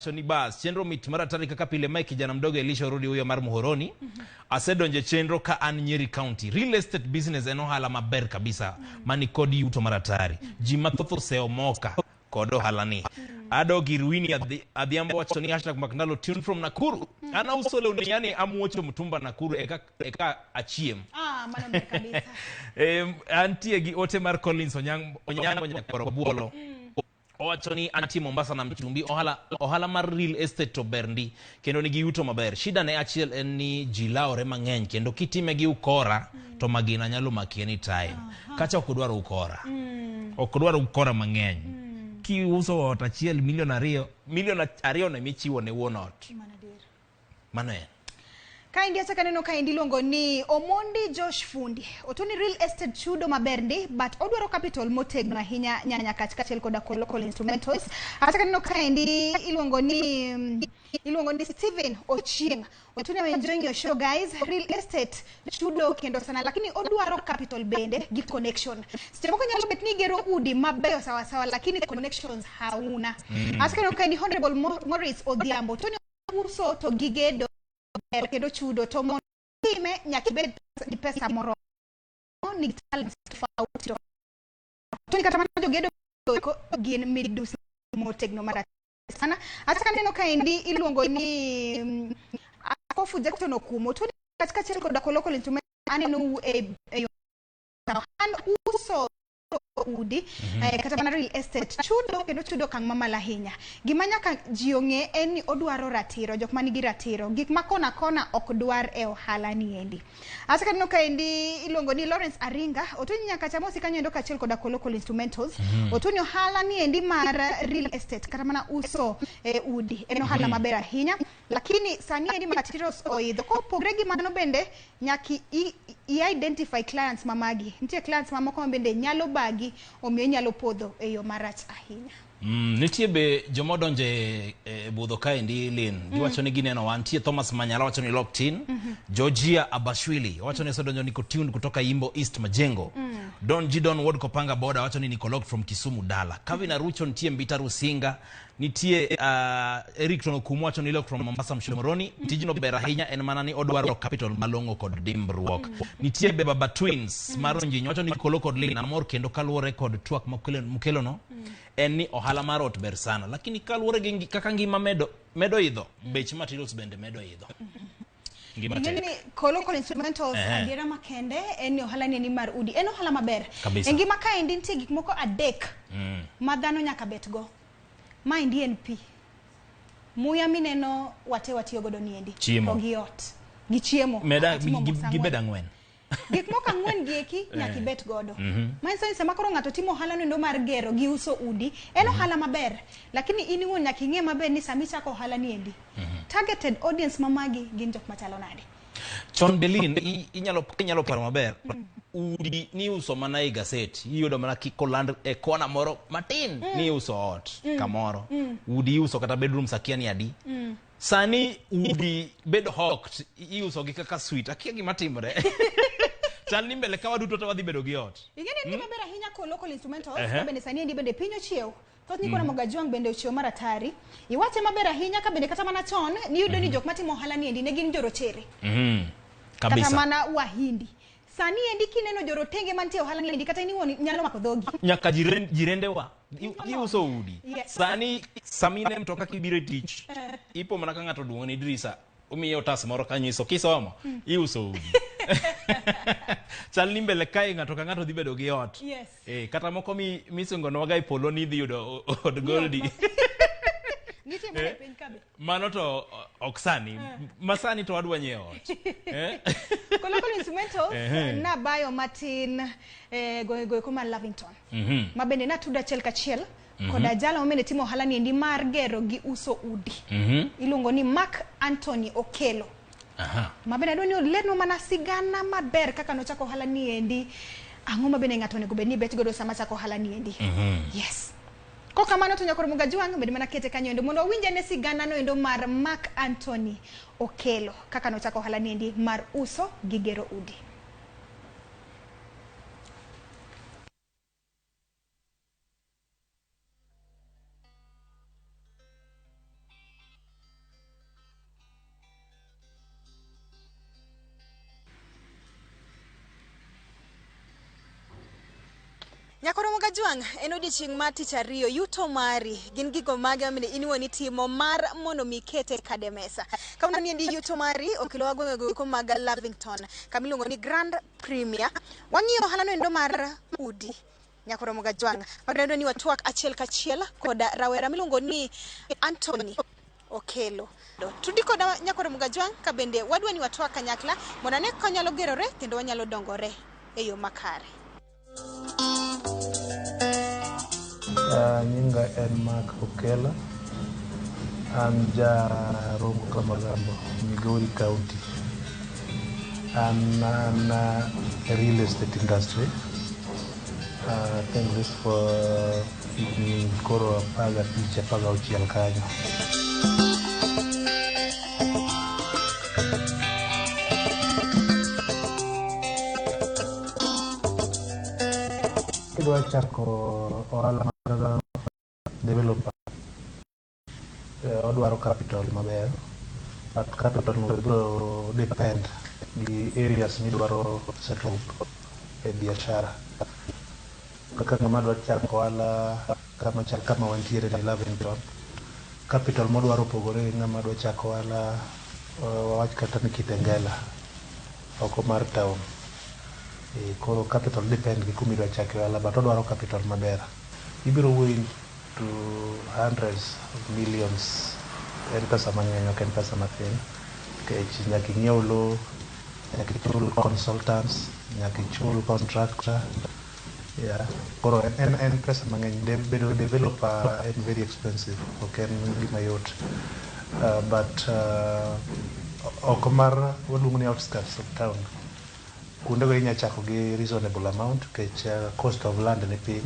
Ni bas chenro mit mar atari kaka pile mae kijana mdogo Elisha Orudi huyo mar Muhoroni. Asedonje chenro ka an Nyeri County. Real estate business en ohala maber kabisa mani kod yuto mar atari. Ji mathoth oseomoka kod ohala ni. Adog ir Winnie Adhiambo wacho ni hashtag Makndalo tune from Nakuru. An auso lewni yani amuocho mtumba Nakuru eka achiem. Ah, mano ber kabisa. Antie gi ote mar Collins Onyango Nyakwaro Buolo. Owacho ni antie Mombasa na Mchumbi, ohala mar real estate to ber ndi kendo nigi yuto maber. Shida ne achiel en ni ji lawore mang'eny kendo kitime gi ukora to magina nyalo maki anytime. Kacha ok odwar ukora. Ok odwar ukora mang'eny. Kiuso ot achiel milion ariyo, milion ariyo ne michiwo ne wuon ot. Mano adier. Mano en. Kaendi achako aneno kaendi iluongo ni Omondi Josh Fundi. Otoni real estate chudo maber ndi, but odwaro capital motegno ahinya nyanya kaachiel koda local instrumentals. Achako aneno kaendi iluongo ni Steven Ochieng. Otoni I'm enjoying your show guys. Real estate chudo kendo sana, lakini odwaro capital bende gi connection. Seche moko nyalo bet ni igero udi mabeyo sawa sawa, lakini connections hauna. Achako aneno kaendi Honorable Maurice Odhiambo. Otoni uso to gigedo kendo chudo to mondo time nyaka ibed gi pesa moro ni talents tofauti to ni kata mana jogedo gin midusi motegno mar sana. Achako aneno kaendi iluongo ni Askofu Jackson Okumo. To katika achiel koda local instrument aneno e an uso udi kata mana real estate chudo kendo chudo okang' mamalo ahinya. Gima nyaka ji ong'e en ni odwaro ratiro, jok manigi ratiro, gik ma kona kona ok dwar e ohala ni endi. Achako aneno kaendi iluongo ni Lawrence Aringa, otoni nyaka chamosi kanyo endo kaachiel koda local instrumentals. Otoni ohala ni endi mar real estate kata mana uso udi en ohala maber ahinya, lakini sani endi materials oidho. Kopogre gi mano bende nyaka i-identify clients mamagi. Nitie clients mamoko ma bende nyalo bagi, omiyo inyalo podho e yo marach ahinya. Nitie be joma odonje e budho kaendi Lin. Giwacho ni gineno wan. Nitie Thomas Manyala wacho ni locked in. Georgia Abashwili wacho ni osedonjo niko tuned kutoka Imbo East Majengo. Don Gidon Ward Kopanga Border wacho ni niko locked from Kisumu Dala. Kevin Arucho nitie Mbita Rusinga. Nitie Eric Tonokumu wacho ni locked from Mombasa Mshomoroni. Tijno ber ahinya en mana ni odwaro capital malong'o kod dimbruok. Nitie be Baba Twins mar Onjinyo wacho ni kolo kod Lin amor kendo kaluwore kod twak mokelono. En ni ohala mar ot ber sana, lakini kaluwore gi kaka ngima medo idho, bech materials bende medo idho. Ngima tek. Ing'eni local instrumentals adiera makende en ni ohala ni mar udi en ohala maber. Kabisa. E ngima kaendi nitie gik moko adek ma dhano nyaka bet go. Maendi en pi. Muya mineno wate watiyo godo niendi. Chiemo. To gi ot. Gi chiemo. Meda Atimo mos ang'wen. gi bed ang'wen. Gik moko ang'wen gi eki nyaka ibet godo. Manyiso ni sama koro ng'ato timo ohala noendo mar gero gi uso udi, en ohala maber. Lakini in iwuon nyaka ing'e maber ni sama ichako ohala ni endi, targeted audience ma magi gin jok machalo nade. Chon Berlin, inyalo paro maber. Udi ni uso mana e gaset, iyudo mana kikoland e kona moro matin ni iuso ot kamoro. Udi iuso kata bedrooms akia ni adi. Sani udi bedo hawked, iuso gi kaka suite, akia gima timore. Chal ni mbele ka waduto to wadhi bedo gi ot. Ing'e ni en gima ber ahinya ko local instrumentals, ka bende sani endi bende piny ochiew. Thoth nyikwa Ramogi Ajwang' bende ochiew mar atari. Iwache maber ahinya ka bende kata mana chon niyudo ni jok matimo ohala ni endi ne gin jorochere. Kata Kabisa. mana Wahindi. Sani endi kineno jorotenge mantie ohala ni endi kata in iwuon nyalo mako dhogi. Nyaka jirendewa. Iuso udi. Sani samine mtoka kibiro e tich, ipo mana ka ng'ato oduong'o ni dirisa, omiye otas moro kanyiso kisomo, iuso udi. Chal ni mbele kae ng'ato ka ng'ato dhi bedo gi ot. Kata moko misungonwaga e polo ni idhi yudo od Goldi. Nitie mana e piny ka be. Mano to ok sani. Ma sani to wadwa nyiewo ot. Local instrumentals nabayo matin goyo mar Lavington. Ma bende natudo achiel kachiel koda jalo ma bende timo ohala ni endi mar gero gi uso udi. Iluongo ni Mark Anthony Okello. Ma bende adwa ni olernwa mana sigana maber kaka nochako ohala ni endi. Ang'o ma bende ng'ato onego bed ni bet godo sama chako ohala ni endi. Yes. Kokamano to nyakor Ramogi Ajwang' bende mana kete kanyo endo mondo wawinj ane sigana no endo mar Mark Anthony Okello kaka nochako ohala ni endi mar uso gi gero udi. Nyakoromo Gajwang', en odiechieng' mar tich ariyo, yuto mari gin gigo mage ma in iwuon itimo mar mondo mi ikete kade mesa. Kawuono ni endi yuto mari okelowa gwengego eko mag Lavington, kama iluongo ni Grand Premier. Wang'iyo ohala no endo mar udi. Nyakoromo Gajwang', wadwaro ni watwak achiel kachiel koda rawera miluongo ni Anthony Okelo. Tudi koda Nyakoromo Gajwang' ka bende wadwa ni watwak kanyakla mondo ane kaka wanyalo gerore kendo wanyalo dongore e yo makare. Nyinga en Mark Okelo. An ja Rongo Kamagambo, Migori County. An e real estate industry. Thank this for higni koro 15 16 kanyo. Kidwa chako ohala mar developer, odwaro capital maber, but capital no biro depend gi areas midwaro settle e biashara. Kaka ng'ama dwa chako ohala kama chal kama wantiere ni Lavington, capital modwaro opogore gi ng'ama dwa chako ohala wawach kata ni Kitengela, oko mar town. Koro capital depend gi kuma idwa chake ohala, but odwaro capital maber. Ibiro wuoyo into hundreds of millions. En pesa mang'eny, ok en pesa matin. Nikech nyaka ing'iew lowo, nyaka ichul consultants, nyaka ichul contractor. Yeah. Koro en pesa mang'eny. Bedo developer en very expensive, ok en gima yot. But oko mar waluongo ni outskirts of town, kuondego inya chako gi reasonable amount nikech cost of land ni piny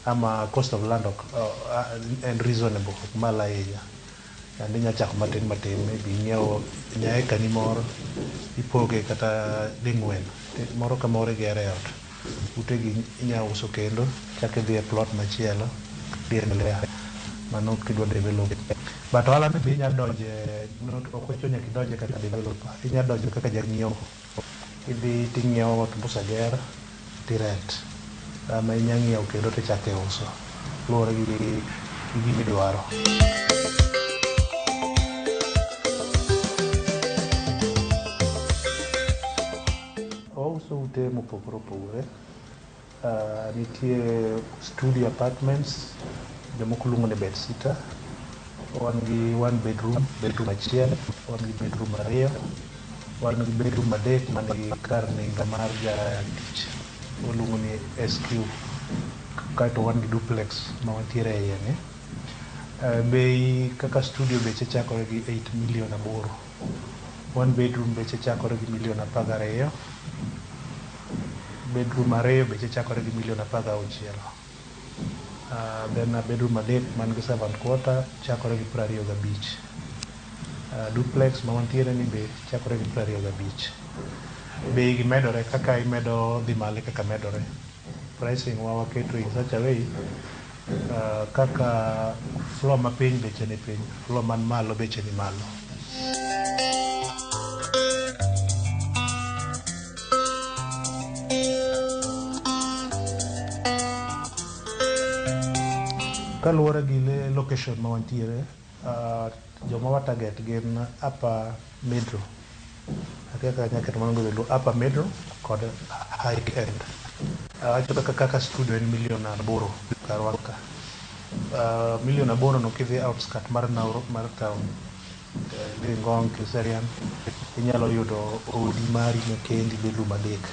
ama cost of land ok en reasonable, ok malo ahinya. And inya chako matin matin, maybe ing'iewo nya eka ni moro, ipoge kata ding'wen, moro ka moro igere ot. Utegi inya uso kendo, ichak idhi e plot machielo, iendelea. Mano kidwa develop. But ohala ni be inya donje, not ok ochuno nyaka idonje kaka developer. Inya donjo kaka jang'iewo. Idhi ting'iewo ot moseger, ti rent. Ama inya ng'iewo kendo tichako iuso. Luwore gi gima idwaro. Wauso ute mopogore opogore. Nitie studio apartments, jomoko luongo ni bed sitter. Wan gi one bedroom, bedroom achiel, wan gi bedroom ariyo, wan gi bedroom adek man gi kar nindo mar jatich, waluongo ni SQ. Kaeto wan gi duplex ma wantiere e iye ni. Bei kaka studio beche chakore gi 8 million aboro. One bedroom beche chakore gi milion 12. Bedroom ariyo beche chakore gi milion 16. Then bedroom adek man gi servant quarter chakore gi 25. Duplex ma wantiere ni be chakore gi 25. Bei gi medore kaka imedo dhi malo e kaka medore. Pricing wa waketo in such a way kaka floor mapiny beche ni piny, floor man malo beche ni malo. Kaluwore gi location ma wantiere, joma wa target gin upper middle. Akia kaka anyalo keto mano gi dholuo, upper middle kod high end. Awacho kaka studio en milion 8 karwa ka. Milion 8 no kidhi outskirt mar mar town, idhi Ngong, Kiserian, inyalo yudo odi mari makendi bedroom adek.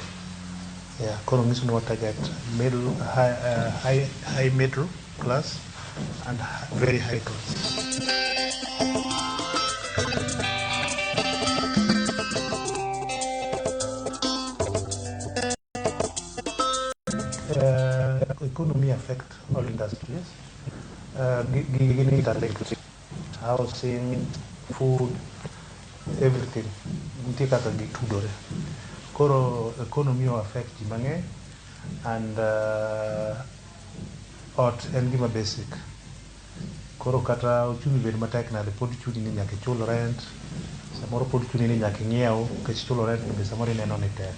Yeah, koro nyiso ni wa target middle, high middle class and very high class. Economy affect all industries. Gin interlinked. Housing, food, everything. Nitie kaka gitudore. Koro economy o affect ji mang'eny and ot en gima basic. Koro kata uchumi bed matek nade, pod chuni ni nyaka ichul rent, samoro pod chuni ni nyaka ing'iew, nikech chulo rent be samoro ineno ni tek.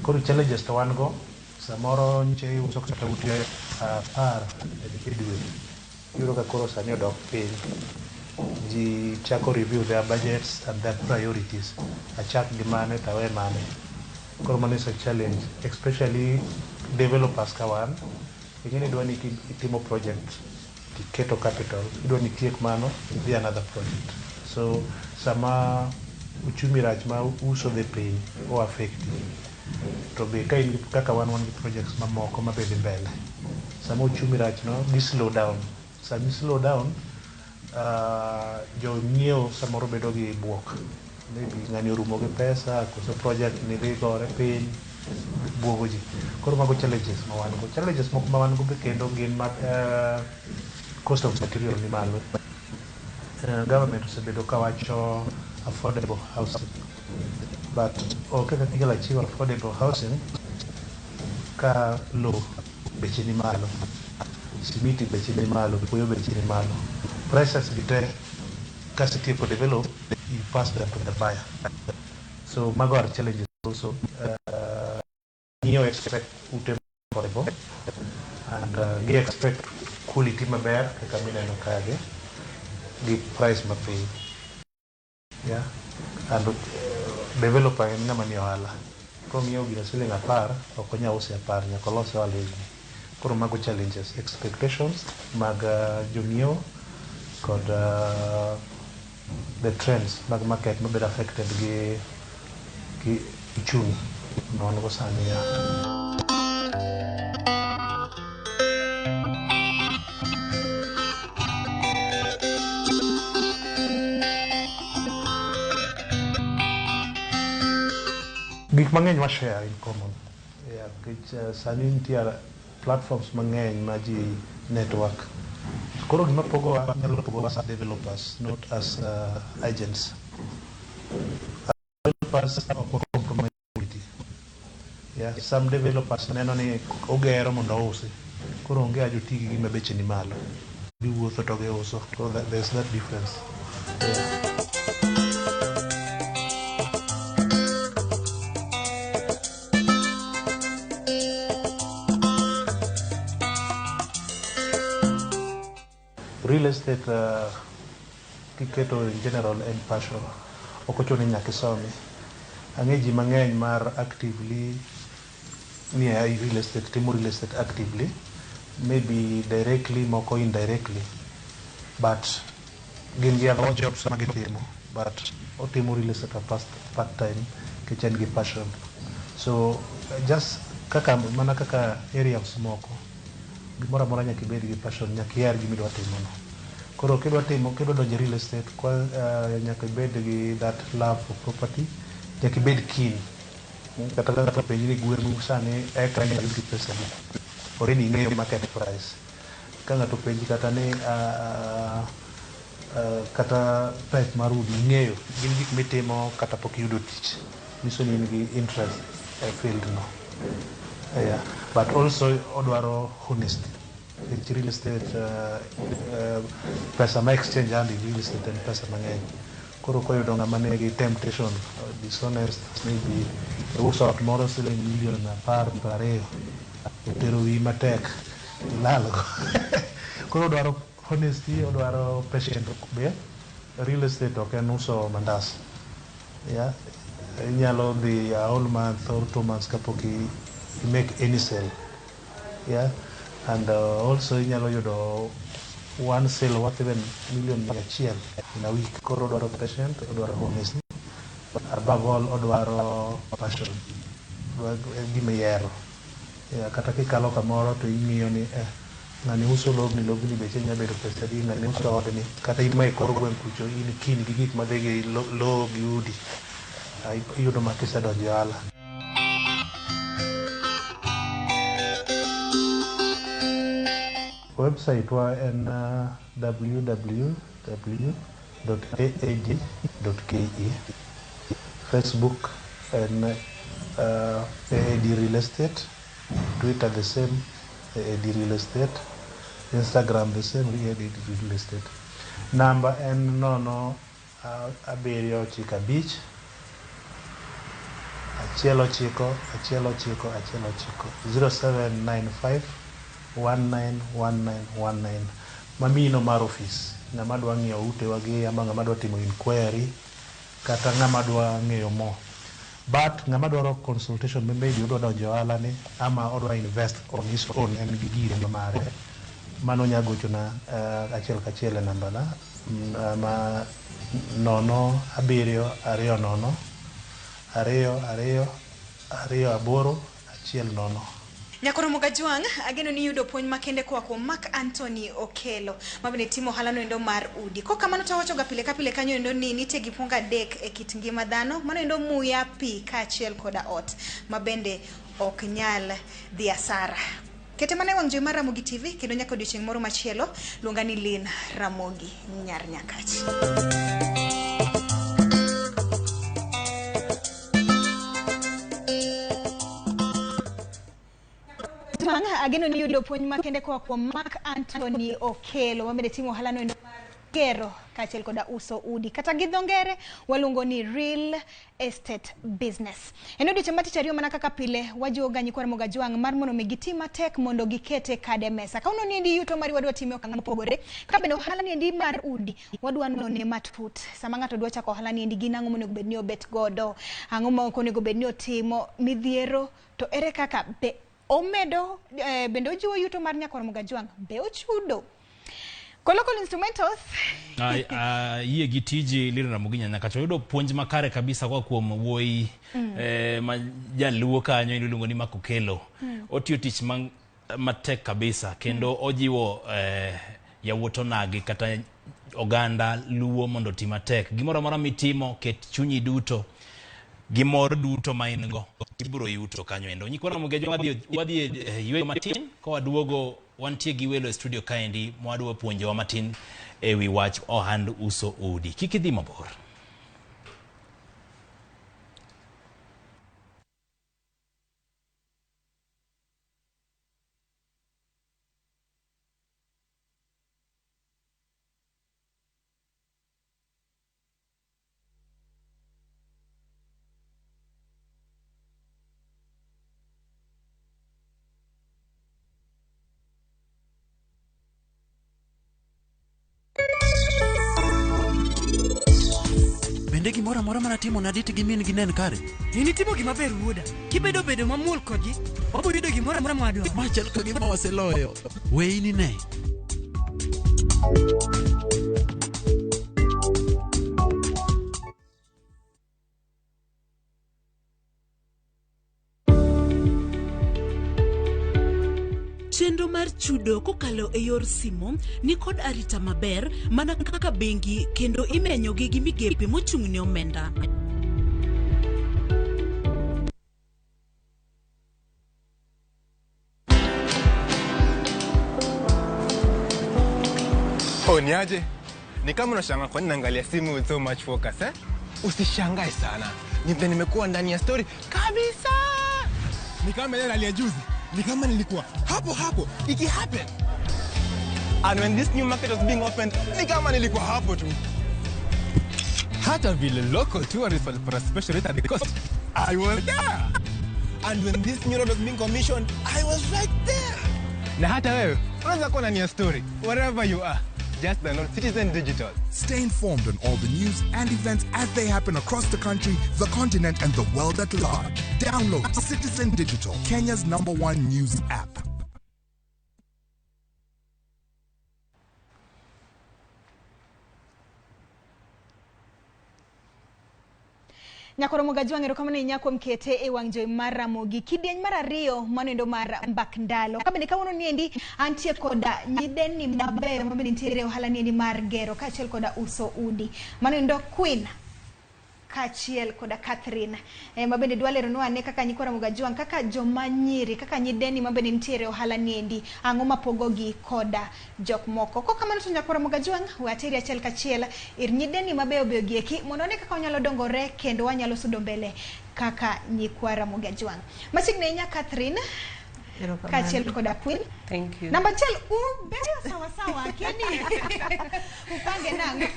Koro challenges to wan go. Samoro nyocha iuso kata ute 10 e dwe. Iyudo ka koro sani odok piny. Ji chako review their budgets and their priorities. Achak gi mane to awe mane. Koro mano is a challenge, especially developers ka wan. Ing'e ni idwa ni itimo project tiketo capital, idwa ni itiek mano, idhi another project. So sama uchumi rach ma uso dhi piny, o affect. To be ka in kaka wan wan gi projects mamoko mabe dhi mbele. Sama uchumi rach no, gi slow down. Sama i slow down, jonyiewo samoro bedo gi buok. Maybe ng'ani orumo gi pesa, koso project ni dhi gore piny, buogo ji. Koro mago challenges ma wan go. Challenges moko ma wan go be kendo gin mag cost of material ni malo. Government osebedo kawacho affordable housing. But onge kaka inyalo achieve affordable housing ka lowo beche ni malo, simiti beche ni malo, kuoyo beche ni malo. Prices gi te kasetieko develop, you pass them to the buyer. So mago are challenges also. Ng'iewo expect ute affordable and gi expect quality maber kaka mineno kagi gi price mapiny. Yeah. And developer en ng'ama nie ohala. Kong'iewo gino siling 10, ok onyal use 10, nyaka olos ohala e wiye. Koro mago challenges, expectations mag jong'iewo kod the trends mag market mabedo affected gi uchumi ma wan go sani. Yeah. Gik mang'eny wa share in common. Yeah, nikech sani nitie platforms mang'eny ma ji network. Koro gima pogowa nyalo pogowa as developers, not as agents. Developers ok wa compromise quality. Yeah, some developers neno ni ogero mondo ousi. Koro onge haja oti gi gima beche ni malo. Giwuotho to giuso. Koro there's that difference. Yeah. Real estate kiketo in general en passion. Ok ochuno ni nyaka isomi. Ang'e ji mang'eny mar actively nie real estate, timo real estate actively, maybe directly, moko indirectly. But gin gi other jobs ma gitimo, but otimo real estate part time nikech en gi passion. So just kaka mana kaka areas moko, gimoro amora nyaka ibed gi passion, nyaka iher gima idwa timo no. Koro kidwa timo, kidwa donjo e real estate, nyaka ibed gi that love for property, nyaka ibed keen. Kata ka ng'ato openji ni gweng'u sani eka inyalo yud gi pesa adi, already ing'eyo market price. Ka ng'ato openji kata ni kata type mar udi ing'eyo, gin gik mitimo kata pok iyudo tich. Nyiso ni in gi interest e field no. Yeah. But also odwaro honesty. Nikech real estate pesa ma exchange hand in real estate en pesa mang'eny. Koro koyudo ng'ama nigi temptation, dishonest, maybe uso ot moro siling milion 10, 20, otero wiyi matek, ilal go. Koro odwaro honesty, odwaro patient be. Real estate ok en uso mandas. Yeah. Inyalo dhi a whole month or 2 months kapok i make any sale. Yeah. And also inyalo yudo one sale worth even 100 million in a week. Koro odwaro patient, odwaro honesty. Above all, odwaro passion. Odwaro gima ihero. Yeah, kata kikalo kamoro to ing'iyo ni ng'ani uso lobni, lobni beche nyalo bedo pesa adi, ng'ani uso odni. Kata in ma e kor gweng' kucho, in keen gi gik madhi gi lowo gi udi. Iyudo ma kisedonjo e ohala. Website wa en www.aad.ke. Facebook en AAD Real Estate. Twitter the same, AAD Real Estate. Instagram the same, AAD Real Estate. Namba en 0 7 9 5 achiel ochiko achiel ochiko achiel ochiko 0795 191919 mamino mar ofis ng'ama dwa ng'iewo utewa gi ama ng'ama dwa timo inquiry kata ng'ama dwa ng'eyo mo. But ng'ama dwaro consultation ma maybe odwa donjo e ohala ni ama odwa invest on his own en gi gire mare mano nya gochona achiel kachiel e namba na ma 0 7 2 0 2 2 2 8 1 0. Nyakoromo Gajwang', ageno ni yudo puonj makende koa kuom Mark Anthony Okello, ma bende timo ohala noendo mar udi. Kok kamano to wawacho ga pile ka pile kanyo endo ni nitie gipuongo adek e kit ngima dhano, mano endo muya, pi kaachiel koda ot, ma bende ok nyal dhi asara. Kete mana e wang' jowi mar Ramogi TV kendo nyaka odiochieng' moro machielo, luonga ni Lynn Ramogi Nyar Nyakach. Ageno ni yudo puonj makende koa kuom Mark Anthony Okello, ma bende timo ohala noendo mar gero kaachiel koda uso udi, kata gi dho ngere waluongo ni real estate business. En odiochieng' mar tich ariyo mana kaka pile wajiwo ga nyikwa Ramogi Ajwang' mar mondo mi giti matek mondo gikete kade mesa. Kawuono ni endi yuto mari wadwa time okang' mopogore, ka bende ohala ni endi mar udi wadwa none matut. Sama ng'ato dwa chako ohala ni endi gin ang'o monego bed ni obet godo, ang'o ma ok onego bed ni otimo, midhiero to ere kaka be omedo bende ojiwo yuto mar nyakwar Ramogi Ajwang', be ochudo. Kolokolo instrumentals. Yie gi tiji Lynn Ramogi Nyakach oyudo puonj makare kabisa koa kuom wuoyi ma jaluo kanyo iluongo ni Mark Okello. Otiyo tich matek kabisa kendo ojiwo yawuot onagi kata oganda luo mondo oti matek. Gimoro amora mitimo ket chunyi duto gi mor duto ma in go ibiro yuto kanyo endo. Nyikwa Ramogi Ajwang' wadhi e yweyo matin ka waduogo wantie gi welo e studio kaendi mwadwa puonjowa matin ewi wach ohand uso udi. Kik idhi mabor. Bende gimoro amora manatimo nadit gi min gi nen kare? In itimo gima ber wuoda. Kibedo bedo mamuol kodgi, wabiro yudo gimoro amora mwadwaro. Ma chal ka gima waseloyo. Weyi ne. Chenro mar chudo kokalo e yor simo ni kod arita maber mana kaka bengi kendo imenyogi gi migepe mochung' ne omenda. Oh, niaje? Ni kama unashangaa kwa nini naangalia simu with so much focus, eh? Usishangae sana. Ni vile nimekuwa ndani ya story kabisa. Ni kama ile rally ya juzi. Ni kama nilikuwa hapo hapo iki happen. And when this new market was being opened, ni kama nilikuwa hapo tu. Hata vile local tourists walipata special rate at the coast, I was there. And when this new road was being commissioned, I was right there. Na hata wewe unaweza kuwa ndani ya story wherever you are. Just download Citizen Digital. Stay informed on all the news and events as they happen across the country, the continent, and the world at large. Download Citizen Digital, Kenya's #1 news app. Nyakoromo Gajwang' erokamano ahinya kuom kete e wang' jowi mar Ramogi. Kidieny mar ariyo mano endo mar mbak ndalo. Ka bende kawuono niendi antie koda nyidenni mabeyo ma bende nitiere e ohala niendi mar gero kaachiel koda uso udi. Mano endo Queen kaachiel koda Catherine ma bende dwa leronwa ane kaka nyikwa Ramogi Ajwang', kaka joma nyiri, kaka nyidenni ma bende nitiere e ohala niendi, ang'o mapogogi koda jok moko. Kok kamano to nyakwa Ramogi Ajwang', we ateri achiel kachiel ir nyidenni mabeyo beyo gi eki mondo wane kaka wanyalo dongore kendo wanyalo sudo mbele kaka nyikwa Ramogi Ajwang'. Machiegni ahinya Catherine kaachiel koda Queen. Thank you. Namba achiel, ubeyo sawa sawa, keni upange nang'o?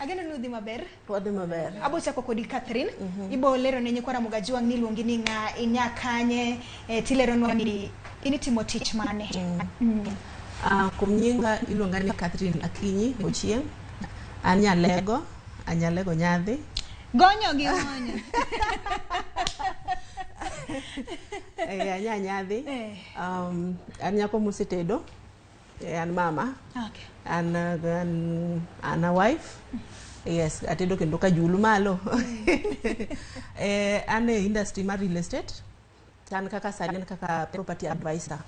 Ageno ni udhi maber. Wadhi maber. Abo chako kodi Catherine. Ibo lero ne nyikwa Ramogi Ajwang' ni iluongi ni ng'a, inya kanye, tileronwa ni in itimo tich mane. Kuom nyinga iluonga ni Catherine Akinyi Ochieng'. An Nyalego, Anyalego Nyadhi. Gonyo gi gonyo. Anya Nyadhi. An nyako mosetedo. An mama. An a wife. Yes, atedo kendo ka julu malo. An e industry mar real estate. An kaka sani an kaka property advisor.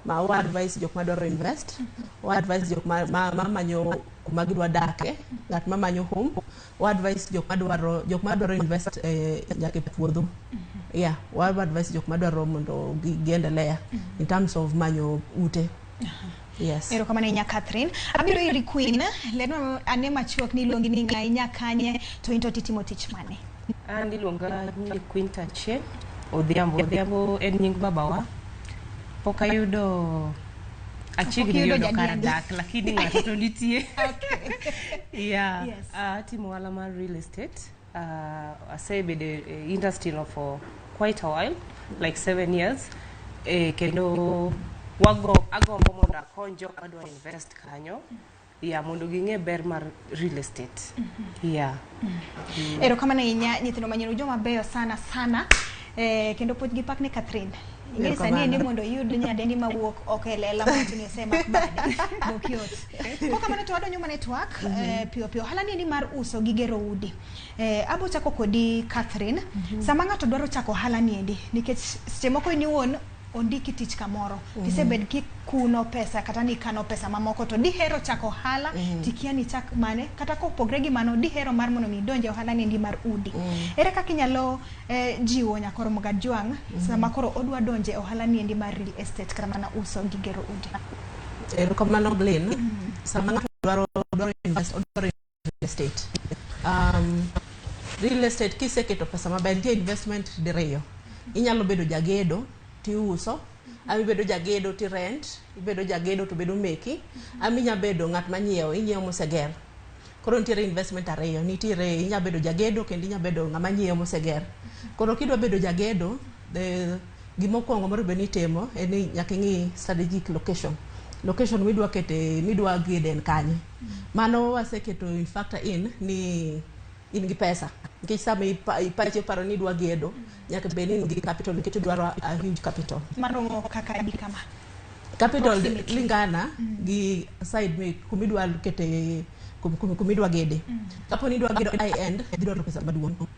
Ma wa advise jok madwaro invest, wa advise jok ma manyo kuma gidwa dake, ng'at ma manyo home, wa advise jok madwaro invest nyaka e puodho. Yeah, wa advise jok madwaro mondo giendelea in terms of manyo ute. Yes. Erokamano ahinya Catherine. Abiro iri Queen, lernwa ane machuok ni iluongi ni ng'a, inya kanye, to in to titimo tich mane? An iluonga ni Queen Tachieng' Odhiambo. Odhiambo en nying babawa. Pok ayudo achiegni Pok iyudo yudo kar jadiandi. dak lakini ng'ato to nitie. Yeah. Yes. Atimo ohala mar real estate. Asebedo e industry no for quite a while, like 7 years. Kendo agombo mondo akony jok madwa invest kanyo. Yeah, mondo ging'e ber mar real estate. Yeah. Erokamano ahinya nyithindo manyien, joma beyo sana sana. Kendo puoch gi pak ne Catherine. Ing'e sani endi mondo iyud nyadendi mawuok oko e lela mawacho ni osemak bade. Ok yot. Kokamano to wadonjo mana e twak piyo piyo. Ohala ni endi mar uso gi gero udi. Abo chako kodi Catherine. Sama ng'ato dwaro chako ohala ni endi, nikech seche moko in iwuon ondiki tich kamoro, tisebed kikuno pesa kata nikano pesa mamoko to dihero chako ohala, tikia ni chak mane kata kopogre gi mano dihero mar mondo mi idonje ohala ni endi mar udi. Ere kaka inyalo jiwo nyakoro Mogajwang' sama koro odwa donje ohala ni endi mar real estate kata mana uso gi gero udi? Erokamano Glenn. Sama ng'ato dwaro invest, odwaro real estate. Real estate kiseketo pesa maber, nitie investment diriyo. Inyalo bedo jagedo tiuso, ama ibedo jagedo ti rent, ibedo jagedo to bedo meki, ama inya bedo ng'at manyiewo, inyiewo moseger. Koro nitiere investment ariyo, nitiere inya bedo jagedo kendo inya bedo ng'ama nyiewo moseger. Koro kidwa bedo jagedo, gimokwongo monego bed ni itimo en ni nyaka ing'i strategic location. Location midwa kete, midwa gede en kanye. Mano waseketo in factor in ni in gi pesa. Nikech sama ipachi paro ni idwa gedo, nyaka bed ni in gi capital nikech idwaro a huge capital. Maromo kaka adi kama? Capital Approximately. lingana gi side mi kumidwa kete kumidwa gede. Kapo ni idwa gedo high end, dhi dwaro pesa maduong'.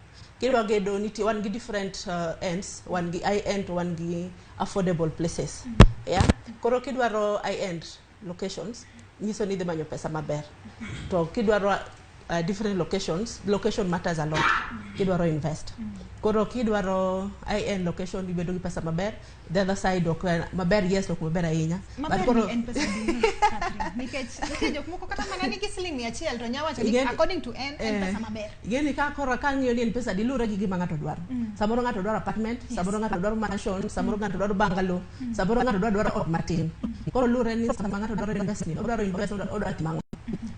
Kidwa gedo nitie wan gi different ends, wan gi high end to wan gi affordable places. Yeah. Koro kidwaro high end locations, nyiso ni idhi manyo pesa maber. To kidwaro different locations, location matters a lot. Kidwaro invest. Koro kidwaro high end location ibedo gi pesa maber, the other side ok en maber yes ok maber ahinya. But Maber koro ni en pesa adi, Catherine? Nikech nitie jok moko kata mana nigi siling 100 to nya wacho ni according to en pesa maber. Ing'eni ka koro ka ng'iyo ni en pesa adi luwore gi gima ng'ato dwaro. Samoro ng'ato dwaro apartment, samoro ng'ato dwaro mansion, samoro ng'ato dwaro bungalow, samoro ng'ato dwaro ot matin. Koro luwore ni sama ng'ato dwaro invest ni, odwaro invest, odwa timo ang'o.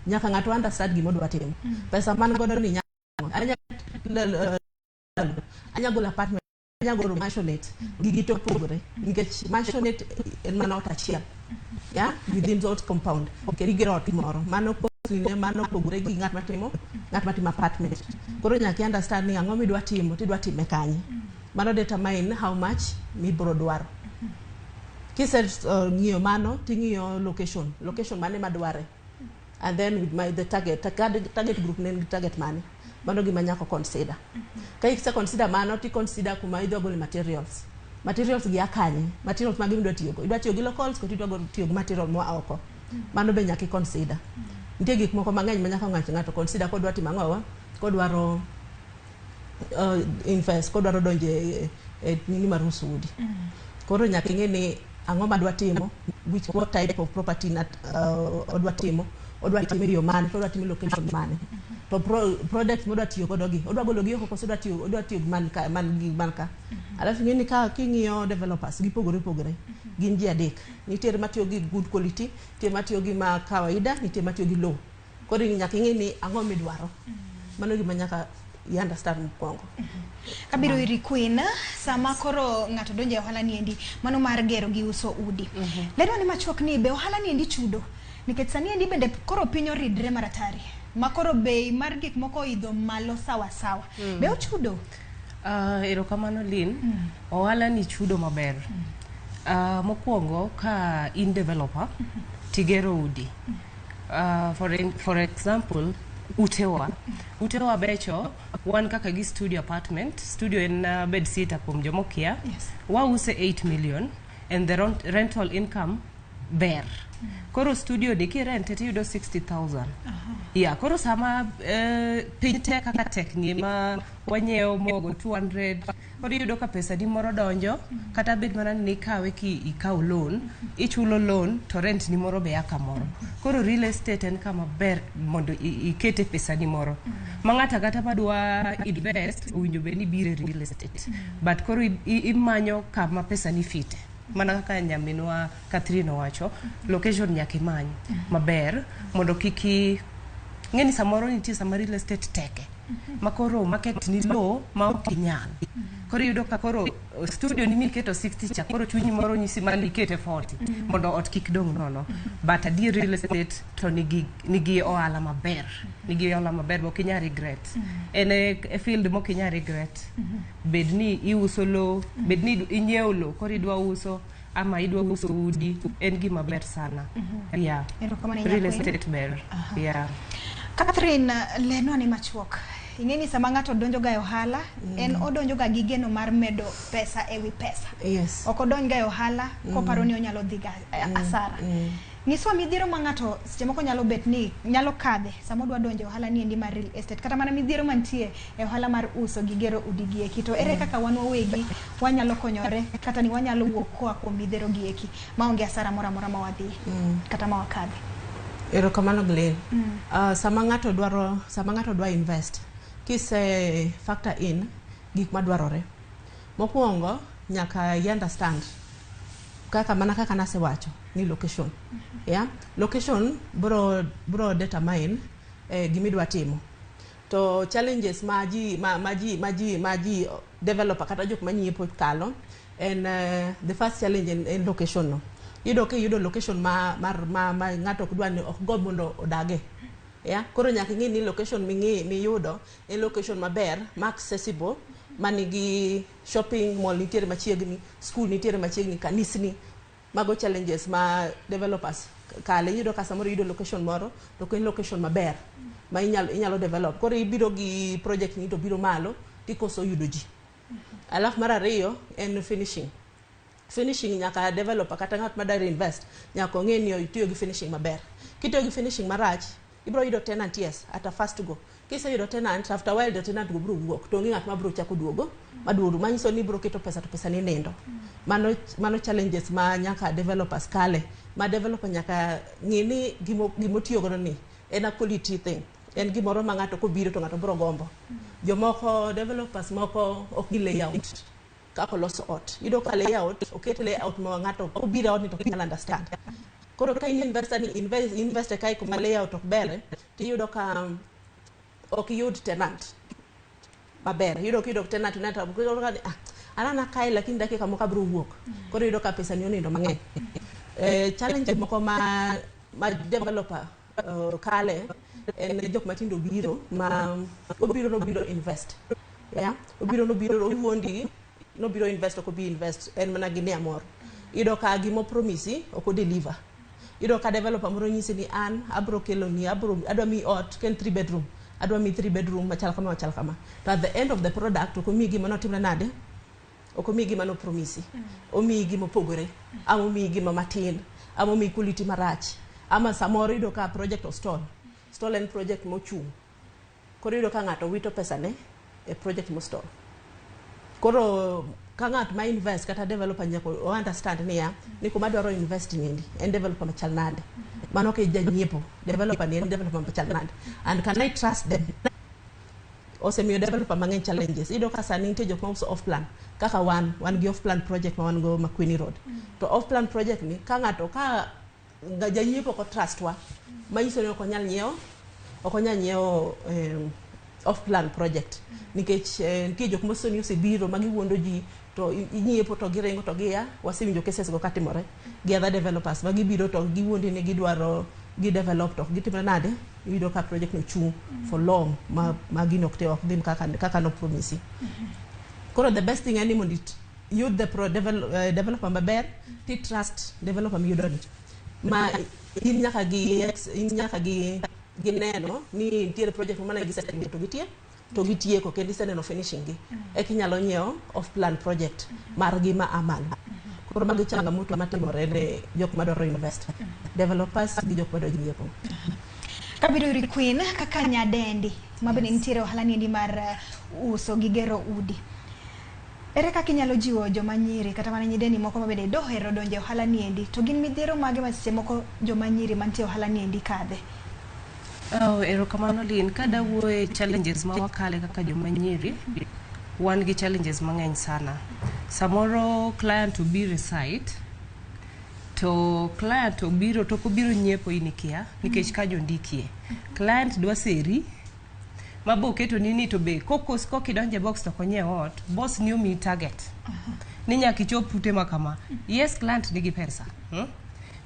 Nyaka ng'ato understand gima odwa timo. Pesa man godo ni nyalo anya golo apartment, anya golo maisonette, gigi to opogore nikech maisonette en mana ot achiel yeah within that compound kendo igero ot moro mano costly ne mano opogore gi ng'at matimo apartment. Koro nyaka i understand ni ang'o midwa timo tidwa time kanye. Mano determine how much mibro dwaro. Kise ng'iyo mano ting'iyo location, location mane madware and then with my the target target, target group ne en gi target mane. Mano gima nyaka consider. Ka ise consider mano ti consider kuma idwa gole materials. Materials gi a kanye? Materials mage midwa tiyogo? Idwa tiyo gi locals koso idwa tiyo gi material moa oko? Mano be nyaka i consider. Nitie gik moko mang'eny ma nyaka ng'ato consider kodwa timo ang'owa, kodwaro invest, kodwaro donjo e nini mar uso udi. Koro nyaka ing'e ni ang'o madwa timo, which what type of property na odwa timo, odwa timo e yo mane, to odwa timo e location mane. To products modwa tiyo godo gi, odwa golo gi oko koso odwa tiyo gi man ka man gi man ka. Alafu ing'e ni ka king'iyo developers gipogore opogore, gin ji adek. Nitiere matiyo gi good quality, nitie matiyo gi ma kawaida, nitie matiyo gi low. Koro nyaka ing'e ni ang'o midwaro. Mano gima nyaka i understand mokwongo. Abiro iri Queen, sama koro ng'ato donjo e ohala ni endi, mano mar gero gi uso udi. Lerwa ni machuok ni be ohala ni endi chudo? Nikech sani endi bende koro piny oridre maratari. Ma koro bei mar gik moko oidho malo sawa sawa. Be ochudo? Erokamano Lynn. Ohala ni chudo maber. Mokwongo ka in developer tigero udi. For example, utewa becho wan kaka gi studio apartment. Studio en bed sitter kuom jomokia. Wause 8 million and the rental income ber. Koro studio ni kirente tiyudo 60,000. Yeah, koro sama piny tek kaka tek ni ma wanyiewo mogo 200, koro iyudo ka pesa ni moro donjo, kata bed mana ni ikawe ki ikaw loan, ichulo loan to rent ni moro be a kamoro. Koro real estate en kama ber mondo ikete pesa ni moro ma ng'ato kata madwa invest owinjo bed ni biro e real estate, but koro imanyo kama pesa ni fite. Mana kaka nyaminwa Catherine owacho, location nyaka imany maber mondo kik ng'e ni samoro nitie sama real estate teke ma koro market ni low ma ok inyal. Koro iyudo ka koro studio ni miketo 60 cha, koro chunyi moro nyisi mana ikete 40 mondo ot kik dong' nono. But adier real estate to nigi ohala maber, nigi ohala maber mok inyal regret. En e field mok inyal regret. Bed ni iuso lowo, bed ni inyiewo lowo koro idwa uso ama idwa uso udi, en gima ber sana. Yeah. Erokamano Real Queen. estate ber. Yeah. Catherine, lerwa ni machuok. Ing'e ni sama ng'ato donjo ga e ohala, en odonjo ga gi geno mar medo pesa ewi pesa. Ok odonj ga e ohala koparo ni onyalo dhi ga asara. Nyiswa midhiero ma ng'ato seche moko nyalo bet ni nyalo kadhe sama odwa donjo e ohala ni endi mar real estate, kata mana midhiero mantie e ohala mar uso gi gero udi gi eki, to ere kaka wan wawegi wanyalo konyore kata ni wanyalo wuok koa kuom midhiero gi eki maonge asara moro amora ma wadhiye kata ma wakadhe? Erokamano Glenn. Sama ng'ato dwa invest, kise factor in gik madwarore. Mokwongo nyaka i understand kaka mana kaka nasewacho ni location. Yeah? Location bro determine gimidwa timo. To challenges ma ji developer kata jok manyiepo kalo en the first challenge en location no. Iyudo ka iyudo location ma ng'ato ok dwa ni ok gomb mondo odage. Yeah? Koro nyaka ing'i ni location ming'i miyudo en location maber, ma accessible, manigi shopping mall nitiere machiegni, school nitiere machiegni, kanisni. Mago challenges ma developers kale. Iyudo ka samoro iyudo location moro to ok en location maber ma inyalo develop. Koro ibiro gi project ni to biro malo tikoso yudo ji. Alafu mar ariyo en finishing. Finishing nyaka developer kata ng'at madwaro invest nyaka ong'e ni otiyo gi finishing maber. Kitiyo gi finishing marach, ibiro yudo tenant, yes, at a first go. Kiseyudo tenant, after a while the tenant go biro wuok to onge ng'at ma biro chako duogo maduogo, manyiso ni ibiro keto pesa to pesa ni nindo. Mano challenges ma nyaka developers kale, ma developer nyaka ng'i ni gimotiyo godo ni en a quality thing, en gimoro ma ng'ato kobiro to ng'ato biro gombo. Jomoko, developers moko ok gi layout kaka oloso ot. Iyudo ka layout oket layout ma ng'ato kobiro e odni to ok nyal understand. Koro ka in investor ni invest e kae kuma layout ok ber, tiyudo ka ok iyud tenant maber. Iyudo ka iyudo tenant iyudo ka ni, ah, an ana kae lakini dakika moko abiro wuok. Koro iyudo ka pesa ni onindo mang'eny. Challenge moko ma developer kale en jok matindo biro ma obiro nobiro invest. Yeah? Obiro nobiro owuondi nobiro invest, ok obi invest, en mana gi nia moro. Iyudo ka gimo promise ok o deliver. Iyudo ka developer moro nyisi ni an abro kelo ni abro adwa miyi ot ka en 3 bedroom, adwa miyi 3 bedroom machal kama, machal kama, to at the end of the product ok omiyi gima notimre nade, ok omiyi gima no promise, omiyi gima opogore ama omiyi gima matin ama omiyi quality marach, ama samoro iyudo ka project o stall. Stall en project mochung'. Koro iyudo ka ng'ato wito pesane e project mo stall. Koro ka ng'at ma invest kata developer nyaka o understand niya ni kuma dwaro invest niendi en developer machal nade. Mano ok janyiepo, developer ni en developer machal nade and can I trust them? Osemiyo developer mang'eny challenges. Iyudo ka sani nitie jok mauso off plan, kaka wan gi off plan project ma wan go Makueni Road. To off plan project ni ka ng'ato ka janyiepo ok trust wa, manyiso ni ok onyal nyiewo. Ok onyal nyiewo off plan project nikech nitie jok mosoni osebiro ma giwuondo ji to inyiepo to giringo to giya. Wasewinjo cases go katimore gi other developers ma gibiro to giwuondi ni gidwaro gi develop to ok gitimre nade, iyudo ka project no chung for long ma gino ok ok dhi kaka no promise. Koro the best thing en ni mondo yud the developer maber ti trust developer miyudo ni ma in nyaka gi in nyaka gi neno ni nitiere project mane gisetimo to gitie to gitieko kendo iseneno finishing gi eka inyalo nyiewo off plan project margi ma a malo. Koro magi changamoto matimore ne jok madwaro invest, developers gi jok madwa nyiepo. Kabiro iri Queen kaka nyadendi ma bende nitiere ohala niendi mar uso gi gero udi. Ere kaka inyalo jiwo joma nyiri kata mana nyidendi moko ma bende dohero donjo e ohala niendi to gin midhiero mage ma seche moko joma nyiri mantie e ohala niendi kadhe? Oh, erokamano Lin. Kada wuoye challenges ma wakale kaka joma nyiri, wan gi challenges mang'eny sana. Samoro client obiro e site, to client obiro to ok obiro nyiepo in ikia, nikech ka jondikie. Client dwa seri, ma bo ketoni ni to be kokos kokidonjo e box to ok onyiew ot, boss ni omiyi target. Ni nyaka ichop ute ma kama. Yes, client nigi pesa.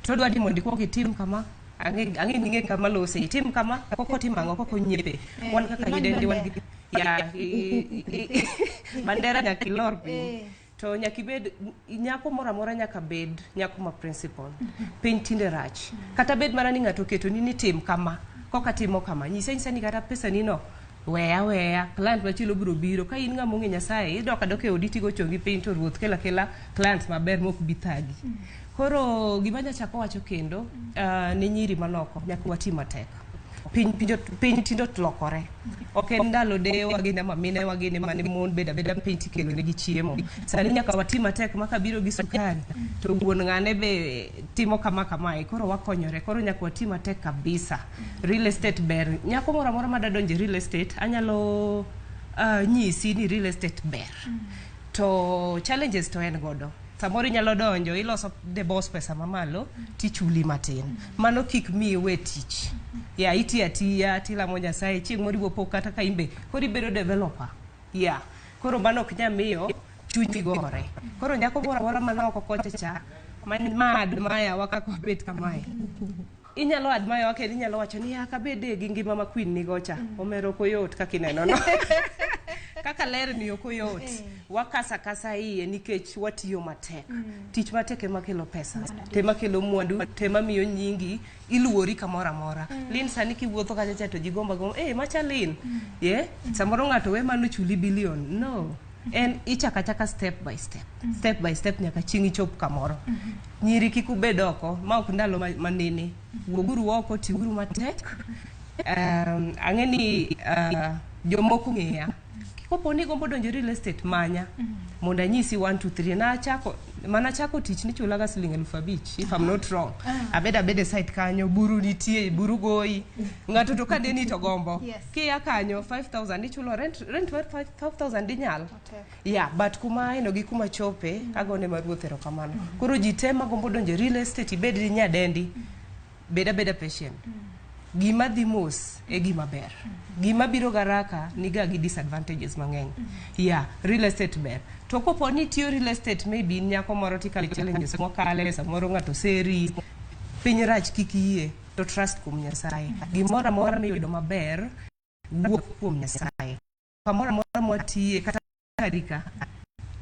To odwa ni mondo ikuong itim kama, ang'e ni ing'e kama lose, itim kama, koko tim ang'o, koko nyiepe. Wan kaka Ilony nyidendi wan gi ya bandera nyaka ilor piny. To nyaka ibed nyako moro amora, nyaka bed nyako ma principle. Piny tinde rach. Kata bed mana ni ng'ato oketoni ni tim kama, koka timo kama, nyise nyisa ni kata pesa ni no weya weya, client machielo biro biro. Ka in ng'ama ong'e Nyasaye, idok adoka e odi tigo chongi piny to ruoth kelo akela clients maber mok bi thagi. Koro gima anyachako wacho kendo ne nyiri manoko, nyaka wati matek. Piny tinde olokore. Ok en ndalo dewa gini ama minewa gini mane mon bedo abeda piny tikelo negi chiemo. Sani nyaka wati matek ma kabiro gi sukari to wuon ng'ane be timo kama kamae. Koro wakonyore. Koro nyaka wati matek kabisa. Real estate ber. Nyako moro amora madwa donjo e real estate, anyalo nyisi ni real estate ber. To challenges to en godo. Samoro inyalo donjo iloso the boss pesa mamalo tichuli matin. Mano kik mi iwe tich. Ya itiyo atiya tilamo Nyasaye chieng' moro ibo po kata ka in be koro ibedo developer. Ya koro mano ok nyal miyo chunyi gore. Koro nyako moro amora man oko kocha cha ma admire wa kaka wabet kamae. Inyalo admire wa kendo inyalo wacho ni ya kabede gi ngima ma Queen nigo cha. Omero ok oyot kaka ineno no. Kaka ler ni ok oyot. Wakasa kasa iye nikech watiyo matek. Tich matek ema kelo pesa, tema kelo mwandu, tema miyo nyingi iluori kamoro amora. Lin sani kiwuotho kacha cha to ji gombo agomba, eh macha Lin. Yeah? Samoro ng'ato we mano chuli billion. No. En ichako achaka step by step. Step by step nyaka chieng' ichop kamoro. Nyiri kik ubed oko, ma ok ndalo manene. Wuoguru oko, tiuru matek. Ang'e ni jomoko ng'eya. Kopo ni igombo donjo e real estate, manya. Mondo anyisi 1 2 3. Nachako manachako tich nichulaga siling 5,000 if I'm not wrong. Abeda abeda e site kanyo, buru nitie, buru goyi. Ng'ato to kaneni to gombo. Kia kanyo 5000 ichulo rent mar 5000 dinyal. Yeah, but kuma aeno gi kuma chope, agone ma ruoth erokamano. Koro ji te magombo donjo e real estate ibed ni nyadendi, bed abeda patient. Gima dhi mos e gima ber. Gima biro garaka niga gi disadvantages mang'eny. Yeah, real estate ber. To kopo ni itiyo real estate maybe in nyako moro tikale challenges mokale, samoro ng'ato seri, piny rach kik iyie, to trust kuom Nyasaye. Gimoro amora miyudo maber wuok kuom Nyasaye. Kamoro amora mwatiye kata karika,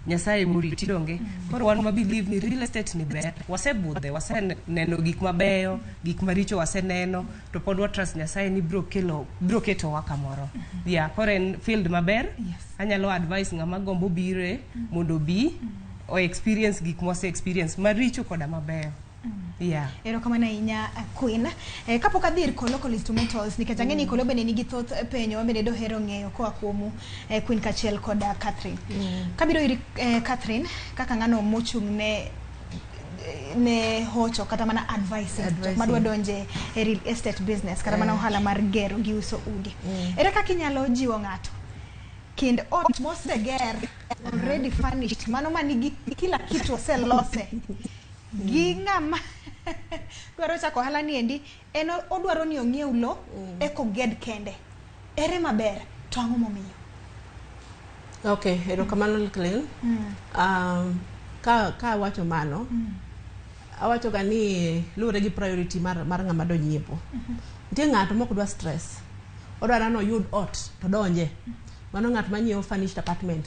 Nyasaye moriti donge. Koro wan ma believe ni real estate ni ber. Wasebudhe, waseneno gik mabeyo, gik maricho waseneno, to pod wa trust Nyasaye ni biro kelo, biro ketowa kamoro. Yeah, koro en field maber. Anyalo advise ng'ama gombo bire mondo obi o experience gik mwase experience maricho koda mabeyo. Yeah. Erokamano ahinya Queen. Kapok adhi ir Kolo Kolo Instrumentals nikech ang'e ni Kolo bende nigi thoth penjo ma bende dohero ng'eyo koa kuomu Queen kaachiel kod Catherine. Kabiro ir Catherine kaka ng'ano mochung' ne hocho kata mana advising Advising. madwa donje e real estate business kata mana ohala mar gero gi uso udi. Ere kaka inyalo jiwo ng'ato kind ot moseger already furnished mano manigi kila kitu oselose gi ng'ama dwaro chako ohala ni endi en odwaro ni ong'iew lo eka oged kende. Ere maber to ang'o momiyo? Okay, erokamano Clean. Ka awacho mano, awacho ga ni luwore gi priority mar ng'ama do nyiepo. Nitie ng'ato mok dwa stress. Odwaro ni oyud ot to donje. Mano ng'at manyiewo furnished apartment.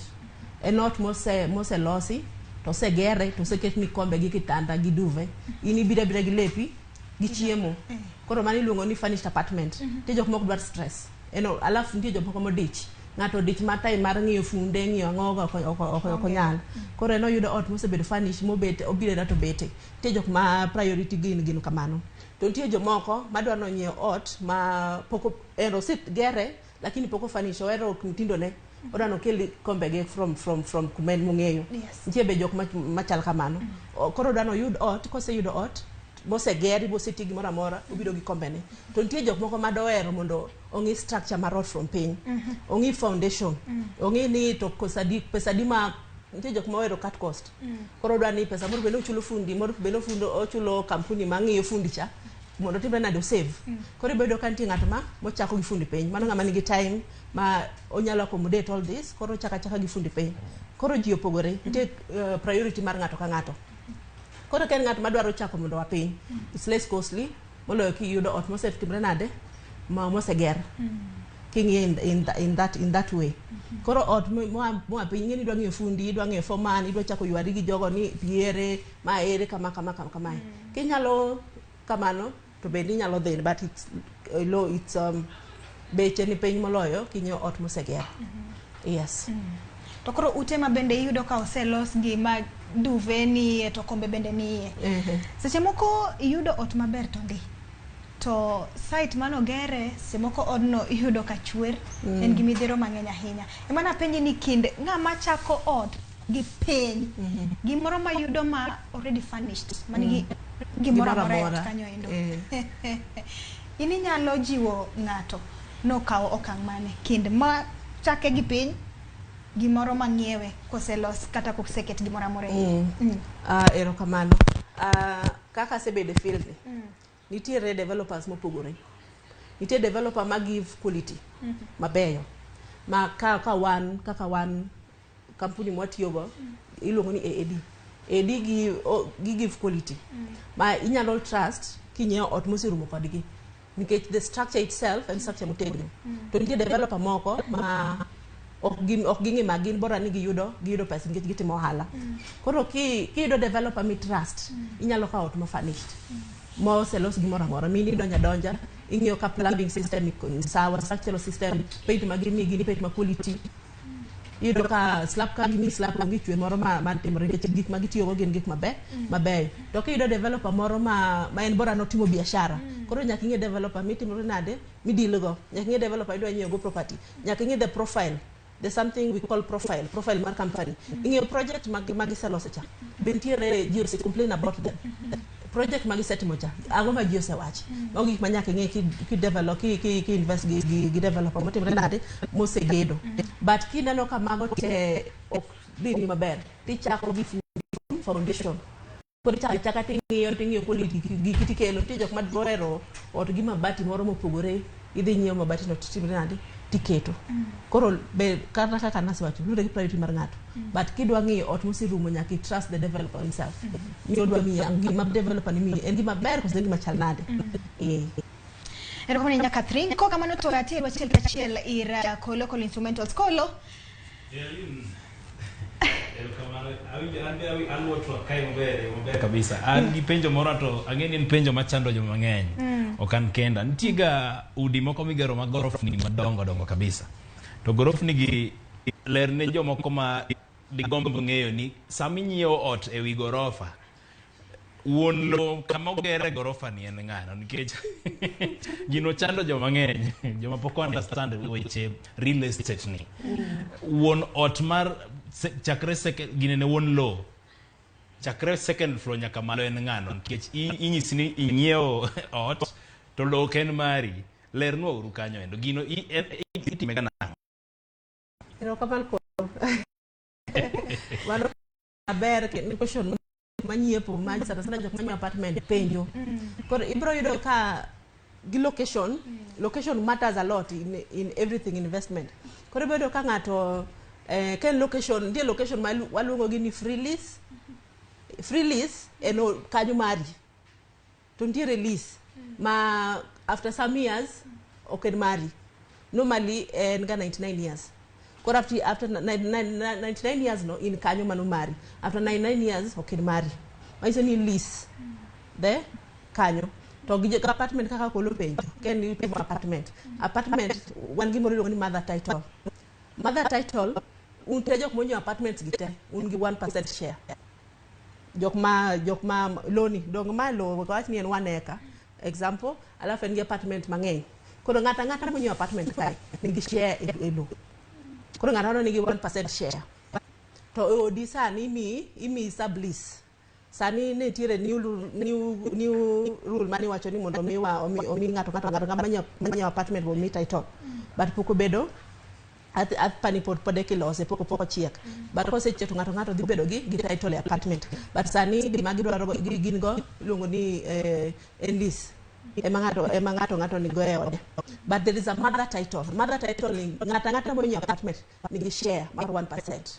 En ot moselosi to osegere to oseketni kombe gi kitanda gi duvet. In ibiro abira gi lepi gi chiemo. Koro mano iluongo ni furnished apartment. Nitie jok mok dwar stress. En alafu nitie jok moko modich. Ng'ato odich ma time mar ng'iyo funde, ng'iyo ang'o ok onyal. Koro en oyudo ot mosebedo furnished mobet obiro to bete. Nitie jok ma priority gin kamano. To nitie jomoko madwa ni onyiew ot ma pok en osegere lakini pok ofurnish ohero mtindo ne. Odwa ni okel kombe ge from kuma en mong'eyo. Nitie be jok machal kamano. Koro odwa ni oyud ot, koseyudo ot mosegeri moseti gimoro amora obiro gi kombene. To nitie jok moko madohero mondo ong'i structure mar ot from piny. Ong'i foundation. Ong'i ni to kosadi pesa di ma nitie jok mohero cut cost. Koro odwa ni pesa moro bende ochulo fundi, moro bende ochulo kampuni mang'iyo fundi cha mondo otimre nade osave. Koro ibedo ka nitie ng'at ma mochako gi fundi piny. Mano ng'ama nigi time ma onyalo accommodate all this, koro ochako achaka gi fundi piny. Koro ji opogore. Nitie priority mar ng'ato ka ng'ato. Koro ka en ng'at madwaro chako mondo oa piny, it's less costly moloyo kiyudo ot mosetimre nade ma moseger. King'iye in that way. Koro ot moa piny ing'e ni idwa ng'iyo fundi, idwa ng'iyo foreman, idwa chako ywari gi jogo ni pi ere, ma ere kama kama kama kamae. Kinyalo kamano to bende inyalo dhi but it's low, it's beche ni piny moloyo kinyiewo ot moseger. Yes. To koro ute ma bende iyudo ka oselos gi ma duvet nie to kombe bende nie. Seche moko iyudo ot maber to ndi. To site manogere seche moko odno iyudo ka chwer en gi midhiero mang'eny ahinya. Ema napenji ni kind ng'ama chako ot gi piny gimoro mayudo ma already furnished manigi gimoro amora e ot kanyo endo. In inyalo jiwo ng'ato nokaw okang' mane kind ma chake gi piny gimoro mang'iewe koselos kata koseket gimoro amora e iye. Erokamano. Kaka asebedo e field ni, nitiere developers mopogore. Nitie developer ma give quality mabeyo. Ma ka wan kaka wan kampuni mwatiyogo iluongo ni AAD. AAD gi give quality. Ma inyalo trust kinyiewo ot moserumo kodgi. Nikech the structure itself en structure motegno. To nitie developer moko ma ok ging'i ma gin bora ni giyudo pesa nikech gitimo ohala. Koro kiyudo developer mi trust, inyalo kawo ot ma furnished. Moselos gimoro amora. Min idonjo adonja, ing'iyo ka plumbing system ni sawa, structural system, paint ma gimiyi gin paint ma quality. Iyudo ka slab ka gimiyi slab onge chwe moro ma timore nikech gik ma gitiyogo gin gik mabeyo. To kiyudo developer moro ma en bora notimo biashara. Koro nyaka ing'e developer mitimore nade, mideal go. Nyaka ing'e developer idwa nyiewo go property. Nyaka ing'e the profile. There's something we call profile, profile mar company. Ing'eyo project ma giseloso cha. Be nitiere ji ose complain about them. Project ma gisetimo cha, ang'o ma ji osewacho. Mago gik ma nyaka ing'e ki develop, ki invest gi developer motimre nade, mosegedo. But kineno ka mago te ok dhini maber, tichako gi foundation. Koro ichako achaka ting'iyo quality giki tikelo. Nitie jok ma ohero ot gi mabati moro mopogore, idhi nyiewo mabati no titimre nade, tiketo. Koro be kata kaka nasewacho, luwore gi priority mar ng'ato. But kidwa ng'iyo ot moserumo nyaka i trust the developer himself. Ni odwa miyi gima developer ni miyi en gima ber koso en gima chal nade. Erokamano ahinya Catherine. Ko kamano to ateru achiel kachiel ir Kolo Kolo Instrumentals. Kolo. Erokamano. Awinjo an be aluwo twak kae maber kabisa. An gi penjo moro to ang'e ni en penjo machando joma mang'eny. Ok an kenda. Nitie ga udi moko migero mag gorofni madongo dongo kabisa. To gorofni gi ler ne jomoko ma digomb ng'eyo ni sama inyiewo ot e wi gorofa wuon lowo kama ogere gorofa ni en ng'ano nikech gino chando joma ng'eny joma pok understand weche real estate ni wuon ot mar chakre second gine ne wuon lowo chakre second floor nyaka malo en ng'ano nikech inyisi ni inyiewo ot to lowo ok en mari lernwa uru kanyo endo gino itime ga nang'o? Erokamano. Mano maber kendo question manyiepo ma sana sana jok manyiewo apartment penjo. Koro ibiro yudo ka gi location, location matters a lot in everything investment. Koro ibiro yudo ka ng'ato ka en location, nitie location ma waluongo gi ni free lease. Free lease en kanyo mari. To nitiere lease ma after some years ok en mari. Normally en ga 99 years. Koro after 99 years no in kanyo mano mari. After 99 years ok en mari. Manyiso ni lease the kanyo. To gi apartment kaka kolo penjo. Ken itimo apartment. Apartment wan gimoro iluongo ni mother title. Mother title un te jok monyiewo apartments gi te un gi 1% share. Jok ma loni dong ma lo wach ni en 1 acre example, alafu en gi apartment mang'eny. Koro ng'ata ng'ata monyiewo apartment kae nigi share e lo. Koro ng'ato nigi 1% share. To e odi sani imiyi sublease. Sani nitiere new rule mane wacho ni mondo omi ng'ato manyiewo apartment mondo omi title. But pok obedo apani pod ekilose pok ochiek. But kosechiek to ng'ato dhi bedo gi title e apartment. But sani gima gidwaro gin go iluongo ni en lease. Ema ng'ato nigo e ode. But there is a mother title. Mother title ni ng'ato monyiewo apartment nigi share mar 1%.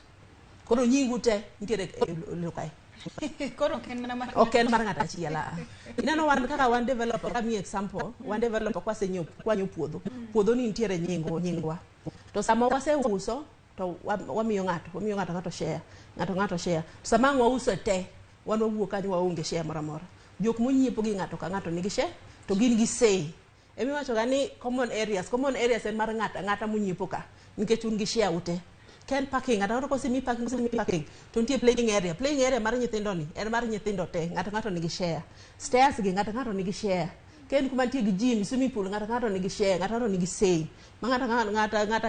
Koro nyingu te nitiere e kae. Koro ok en mana mar ok en mar ng'ato achiel. Ineno wan kaka wan developer, kamiyi example, wan developer kwasenyiewo kwanyo puodho. Puodho ni nitiere nyingwa. To sama waseuso to wamiyo ng'ato share, ng'ato share. To sama ang' wauso te, wan wawuok kanyo waonge share moro amora. Jok monyiepo gi ng'ato ka ng'ato nigi share to gin gi say. Emiwacho ga ni common areas en mar ng'ato ang'ata monyiepo ka nikech un gi share ute. Ken parking, ng'ato kosemi parking, to nitie playing area mar nyithindo ni en mar nyithindo te, ng'ato nigi share. Stairs gi ng'ato nigi share. Ken kuma nitie gi gym, swimming pool, ng'ato nigi share, ng'ato nigi say. Ma ng'ato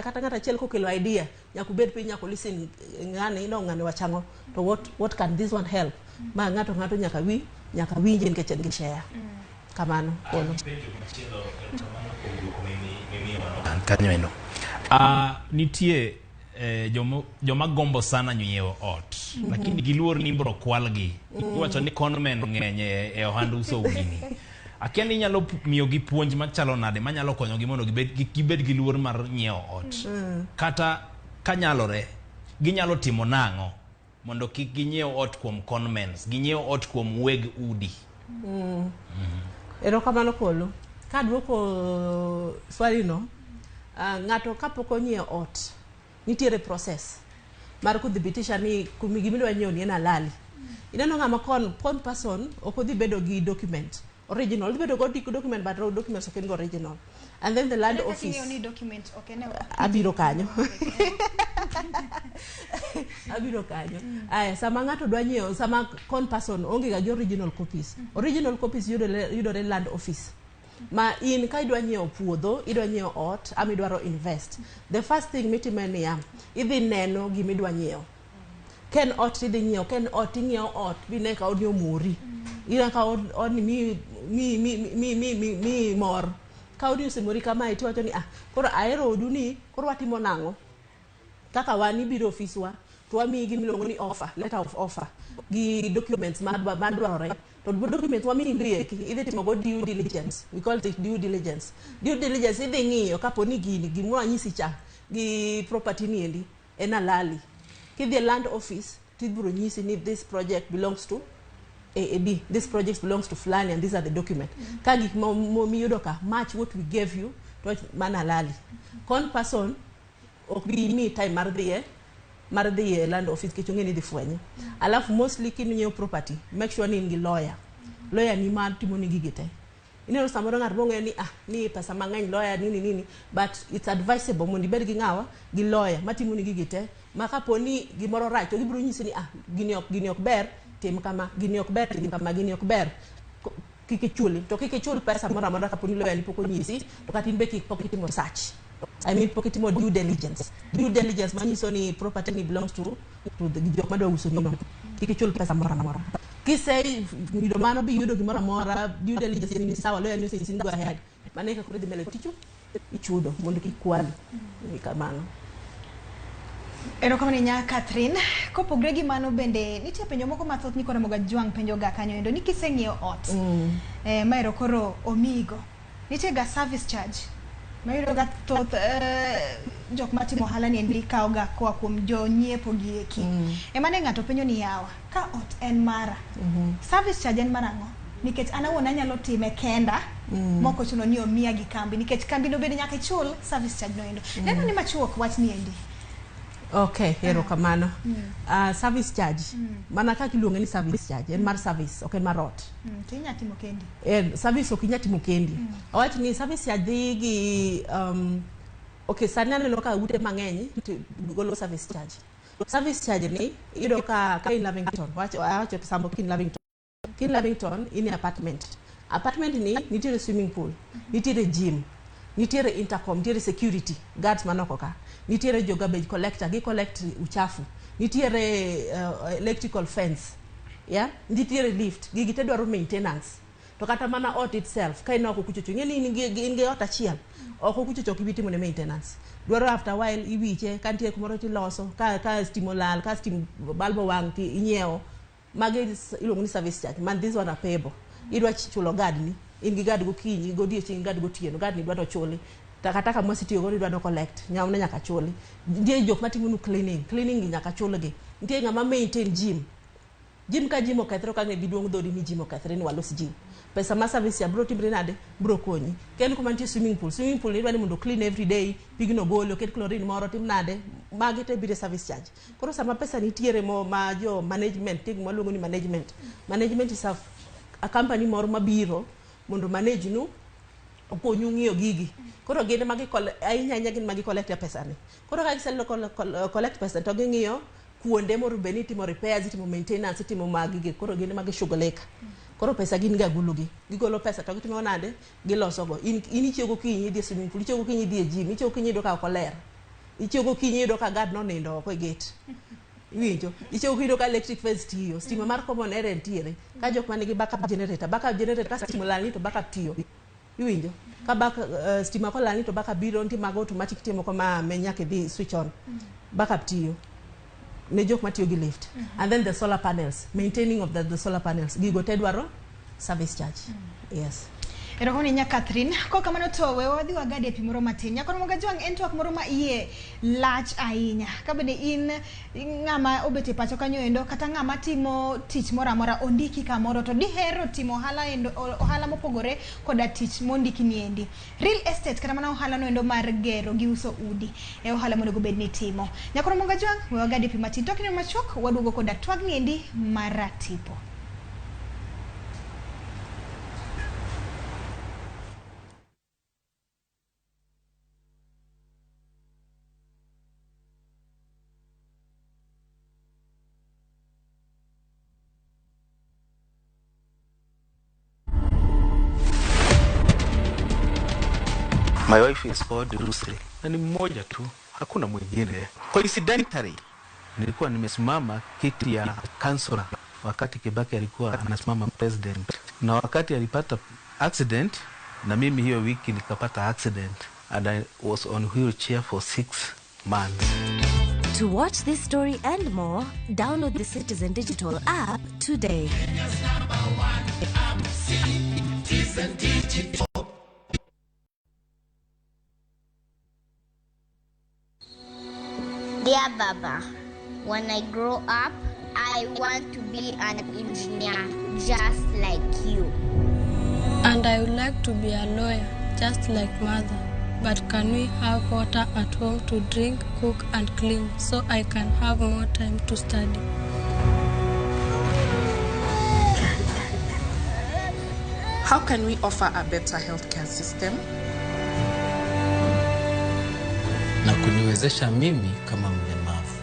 kata ng'ato achiel kokelo idea, nyaka ubed piny, nyaka listen ng'ani no ng'ani wachang'o, to what can this one help? Ma ng'ato nyaka winje nikech en gi share. Kamano kolo. Kanyo endo. Nitie joma gombo sana nyiewo ot, lakini giluor ni ibro kwalgi. Iwacho ni conmen ng'eny e ohand uso udi. Akia ni inyalo miyogi puonj machalo nade manyalo konyogi mondo gibed gi luor mar nyiewo ot. Kata kanyalore, ginyalo timo nang'o mondo kik ginyiew ot kuom conmens, ginyiew ot kuom weg udi. Erokamano Kolo. Kaduoko swali no, ng'ato kapok onyiewo ot, nitiere process mar kudhibitisha ni gimidwa nyiewo ni en halali. Ineno ng'ama con person ok odhi bedo gi document original, odhi bedo gi document but documents ok en go original. And then the land office. Ni document ok en abiro kanyo. Abiro kanyo. Aya, sama ng'ato dwa nyiewo, sama con person onge ga gi original copies. Original copies yudore land office. Ma in ka idwa nyiewo puodho, idwa nyiewo ot, ama idwaro invest. The first thing mitimo en niya, idhi neno gima idwa nyiewo. Ken ot idhi nyiewo, ken ot ing'iewo ot, bine ka odni omori. Ine ka odni mi mor. Ka odni osemori kamae tiwacho ni koro ahero odu ni, koro watimo nang'o? Kaka wan ibiro ofiswa, to wamiyi gima iluongo ni offer, letter of offer, gi documents madwarore. To documents wamiyi ndieki, idhi timo go due diligence. We call it due diligence. Due diligence idhi ng'iyo kapo ni gini, gimoro anyisi cha, gi property ni endi, en halali. Kidhi e land office, tibiro nyisi ni this project belongs to AAB, this project belongs to fulani, and these are the document. Ka gik miyudo ka match what we gave you, to mana halali. Con person ok bi mi time mar dhi e land office nikech ong'e ni idhi fwenye. Alafu mostly kinyiewo property, make sure ni in gi lawyer. Lawyer ni mar timo ni gigi te. Ineno samoro ng'ato bong'eyo ni ni pesa mang'eny lawyer nini nini, but it's advisable mondo ibed gi ng'awa gi lawyer matimo ni gigi te, ma kapo ni gimoro rach to gibiro nyisi ni gini ok ber, tim kama, gini ok ber, tim kama, gini ok ber. Kik ichuli, to kik ichul pesa moro amora kapo ni lawyer ni pok onyisi, to kata in be kik pok itimo search. I mean pok itimo due diligence. Due diligence manyiso ni property ni belongs to the jok madwa uso ni no. Kik ichul pesa moro amora. Kise yudo mano bi yudo gimoro amora, due diligence ni sawa, lawyer ni osenyisi ni go ahead. Mano eka koro idhi mbele ticho, ichudo mondo kik kwali. Kamano. Erokamano nya Catherine. Kopogre gi mano bende nitie penjo moko mathoth ni Ramogi Ajwang' penjo ga kanyo endo ni kiseng'iewo ot maero koro omigo nitie ga service charge mayudo ga thoth jok matimo ohala ni endi kawo ga koa kuom jonyiepo gi eki. Ema ne ng'ato penjo ni yawa ka ot en mara service charge en mar ang'o? Nikech an awuon anyalo time kenda mok ochuno ni omiya gi kambi nikech kambi no bende nyaka ichul service charge no endo. Neno ni machuok wach ni endi. Okay, erokamano. Service charge mana kaka iluonge ni service charge en mar service, ok en mar ot. To inya timo kendi. Service ok inya timo kendi. Awach ni service charge dhi gi okay, sani aneno ka ute mang'eny golo service charge. Service charge ni iyudo ka in Lavington, awacho example ka in Lavington. Ka in Lavington in e apartment. Apartment ni nitiere swimming pool, nitiere gym, nitiere intercom, nitiere security guards manoko ka, nitiere jo garbage collector, gi collect uchafu, nitiere electrical fence, yeah? Nitiere lift, gigi te dwaro maintenance. To kata mana ot itself, ka in oko kuchocho, ing'e ni in gi ot achiel, oko kuchocho ok ibi timo ne maintenance. Dwaro after a while iwiche, ka nitie kumoro tiloso, ka stima olal, ka stim bulb owang' ti inyiewo. Magi iluongo ni service charge, man this one are payable. Idwa chulo guard ni, in gi guard gokinyi, godiochieng', guard gotieno, guard ni idwa nochuli. Takataka mwasetiyo godo idwa no collect, nyawne nyaka chuli. Nitie jok matimonu cleaning, cleaning gi nyaka chulgi. Nitie ng'ama maintain gym. Gym ka gym okethre ok ang' ne giduong' dhodi ni gym okethre ni walos gym. Pesa ma service cha bro timre nade? Bro konyi. Ka en kuma nitie swimming pool, swimming pool idwa ni mondo clean every day, pigno gole, oket chlorine moro, tim nade? Magi te biro e service charge. Koro sama pesa nitiere mo ma jo management, nitie gima waluongo ni management. Management is a company moro mabiro mondo manage nu, okonyu ng'iyo gigi. Koro gin ema gi ahinya ahinya gin ema gi collect pesa ni. Koro ka gise collect pesa to ging'iyo kuonde moro bed ni itimo repairs, itimo maintenance, itimo magi gi. Koro gin ema gishughulika. Koro pesa gin ga gulugi. Gigolo pesa to gitimo nade? Giloso go. In ichiew gokinyi idhi e swimming pool, ichiew gokinyi idhi e gym, ichiew gokinyi iyudo ka ok oler. Ichiew gokinyi iyudo ka guard nonindo oko e gate. Iwinjo? Ichiew gokinyi iyudo ka electric fence tiyo, stima mar common area nitiere. Ka jok manigi backup generator, backup generator ka stima olal ni to backup tiyo. Iwinjo? Ka stima kolal ni to backup biro, nitie mago automatic, nitie moko ma nyaka idhi switch on. Backup tiyo. Ne jok matiyo gi lift. And then the solar panels, maintaining of the solar panels. Gigo te dwaro service charge. Yes. Erokamano nya Catherine. Kokamano to we wadhi wagadi e pi moro matin. Nyakoro Mogajwang' en twak moro ma iye lach ahinya. Ka bende in ng'ama obet e pacho kanyo endo kata ng'ama timo tich moro amora ondiki kamoro to dihero timo ohala endo, ohala mopogore koda tich mondiki ni endi. Real estate kata mana ohala no endo mar gero gi uso udi e ohala monego bed ni itimo. Nyakoro Mogajwang' we wagadi e pi matin. Tok machuok waduogo koda twagni endi mar ratipo. My wife is called Lucy. Na ni mmoja tu, hakuna mwingine. Coincidentally, nilikuwa nimesimama kiti ya councillor wakati Kibaki alikuwa anasimama president, na wakati alipata accident, na mimi hiyo wiki nikapata accident and I was on wheelchair for 6 months. To watch this story and more, download the Citizen Digital app today. Citizen Digital. Dear Baba, when I grow up, I want to be an engineer just like you. And I would like to be a lawyer just like mother. But can we have water at home to drink, cook and clean so I can have more time to study? How can we offer a better healthcare system? Na kuniwezesha mimi kama mlemavu.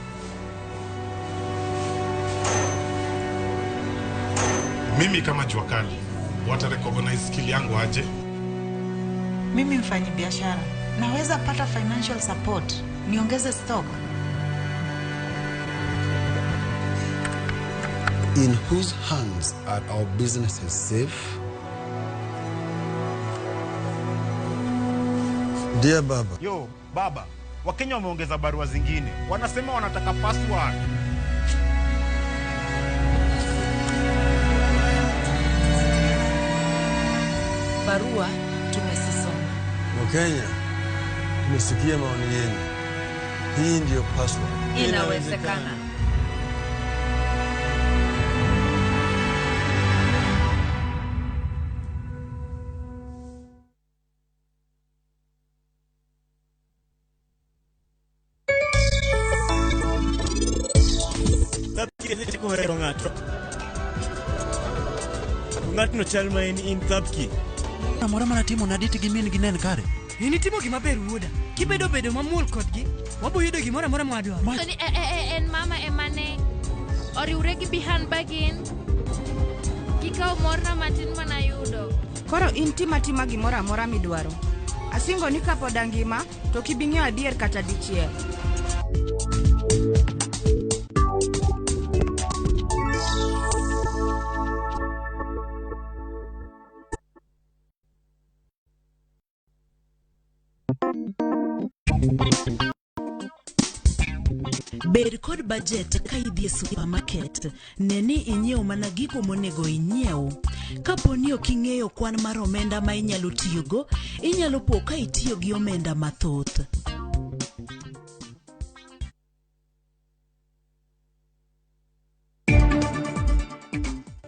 Mimi kama jua kali, wata recognize skill yangu aje? Mimi mfanyi biashara, naweza pata financial support, niongeze stock. In whose hands are our businesses safe? Dear Baba. Yo, Baba. Wakenya wameongeza barua zingine, wanasema wanataka password. Barua tumesisoma. Wakenya, tumesikia maoni yenu. Hii ndiyo password. Inawezekana. Kohero ng'ato. Ng'atno chal ma en in Thapki. Amora mana timo nadit gi min gi nen kare. In itimo gima ber wuoda. Kibedo bedo mamuol kodgi, wabo yudo gimoro amora mwadwaro. Ni en mama emane oriwre gi Bihan Bagin. Gikawo morna matin manayudo. Koro in tima tima gimoro amora midwaro. Asingo ni kapod angima, to ok ibi ng'eyo adier kata dichiel. Bed kod bajet ka idhi e supermarket. Ne ni inyiewo mana gigo monego inyiew. Kapo ni ok ing'eyo kwan mar omenda ma inyalo tiyogo, inyalo po ka itiyo gi omenda mathoth.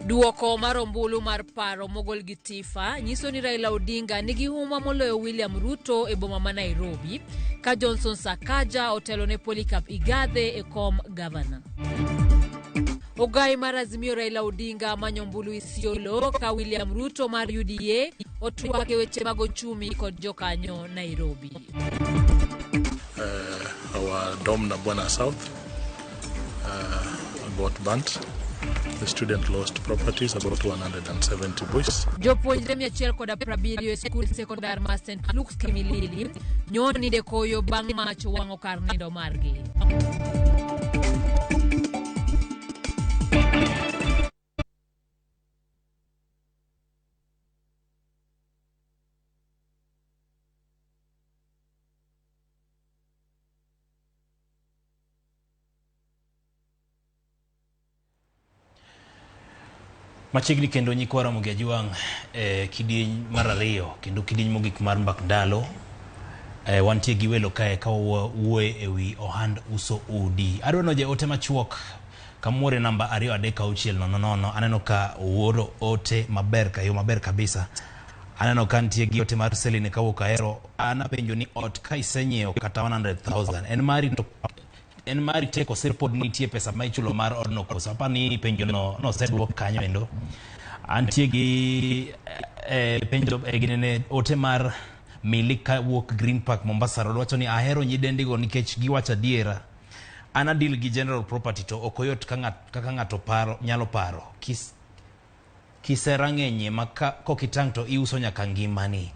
Duoko mar ombulu mar paro mogol gi Tifa nyiso ni Raila Odinga nigi huma moloyo William Ruto e boma ma Nairobi, ka Johnson Sakaja otelo ne Polycarp Igathe e kom gavana. Ogai mar Azimio Raila Odinga manyo ombulu Isiolo ka William Ruto mar UDA otwak e weche mag ochumi kod jokanyo Nairobi. Our dom Nabwana South got burnt. The student lost properties, about 170 boys. Jopuonjre 170 e skul sekondar mar St. Luke's Kimilili nyoni koyo bang' mach wang'o kar nindo margi. Machiegni kendo nyikwa Ramogi Ajwang' kidieny mar ariyo kendo kidieny mogik mar mbak ndalo. Wantie gi welo kae ka wawuoye ewi ohand uso udi. Adwa noje ote machuok kamuore namba 2 3 6 0 0. Aneno ka ooro ote maber kayo maber kabisa. Aneno ka nitie gi ote mar Celine kawuok Ahero. An apenjo ni ot ka isenyiewo kata 100,000 en mari to en mari te kose pod nitie pesa ma ichulo mar odno koso? Apa ni penjo no noseduok kanyo endo. Antie gi penjo ginene ote mar Mili kawuok Green Park Mombasa Road wacho ni ahero nyidendigo nikech giwacho adiera. An adil gi general property to ok oyot kaka ng'ato paro nyalo paro. Kisera ng'enye ma kokitang' to iuso nyaka ngimani.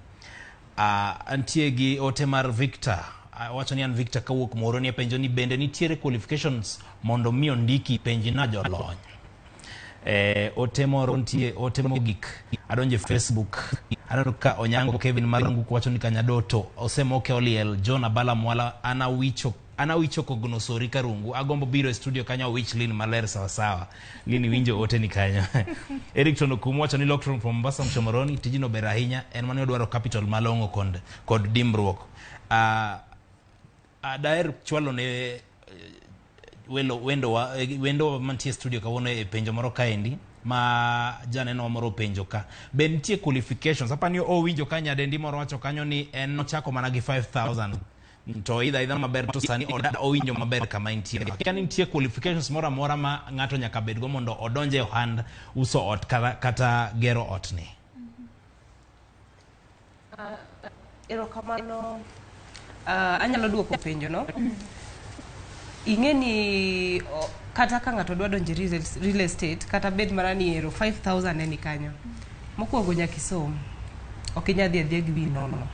Antie gi ote mar Victor. Wacho ni an Victor kawuok Moro ni penjo ni bende nitiere qualifications mondo mi ondiki penji na jolony. Ote moro nitie ote mogik adonje Facebook aneno ka Onyango Kevin Marangu wacho ni Kanyadoto osemoke oliel John Abala Mwala ana wicho kognosori karungu agombo biro e studio kanyo wich lin maler sawa sawa lin winjo ote ni kanyo. Erikson Okumu wacho ni Lockton from Mombasa Mchomoroni tijino ber ahinya en mane odwaro capital malong'o kod dimbruok. Daher chwalo ne wendo mantie studio kawuono e penjo moro kaendi ma janeno moro penjo ka be nitie qualifications apa ni owinjo ka nyadendi moro wacho kanyo ni en nochako mana gi 5000 to idha maber to sani owinjo maber kama entie. Akia ni nitie qualifications moro amora ma ng'ato nyaka bedgo mondo odonje e ohand uso ot kata gero ot ni. Erokamano. Anyalo duoko penjo no. Ing'e ni kata ka ng'ato dwa donjo e real estate kata bed mana ni ero 5000 en kanyo. Mokwongo nyaka isom. Ok inyal dhi adhiya gi wiyi nono.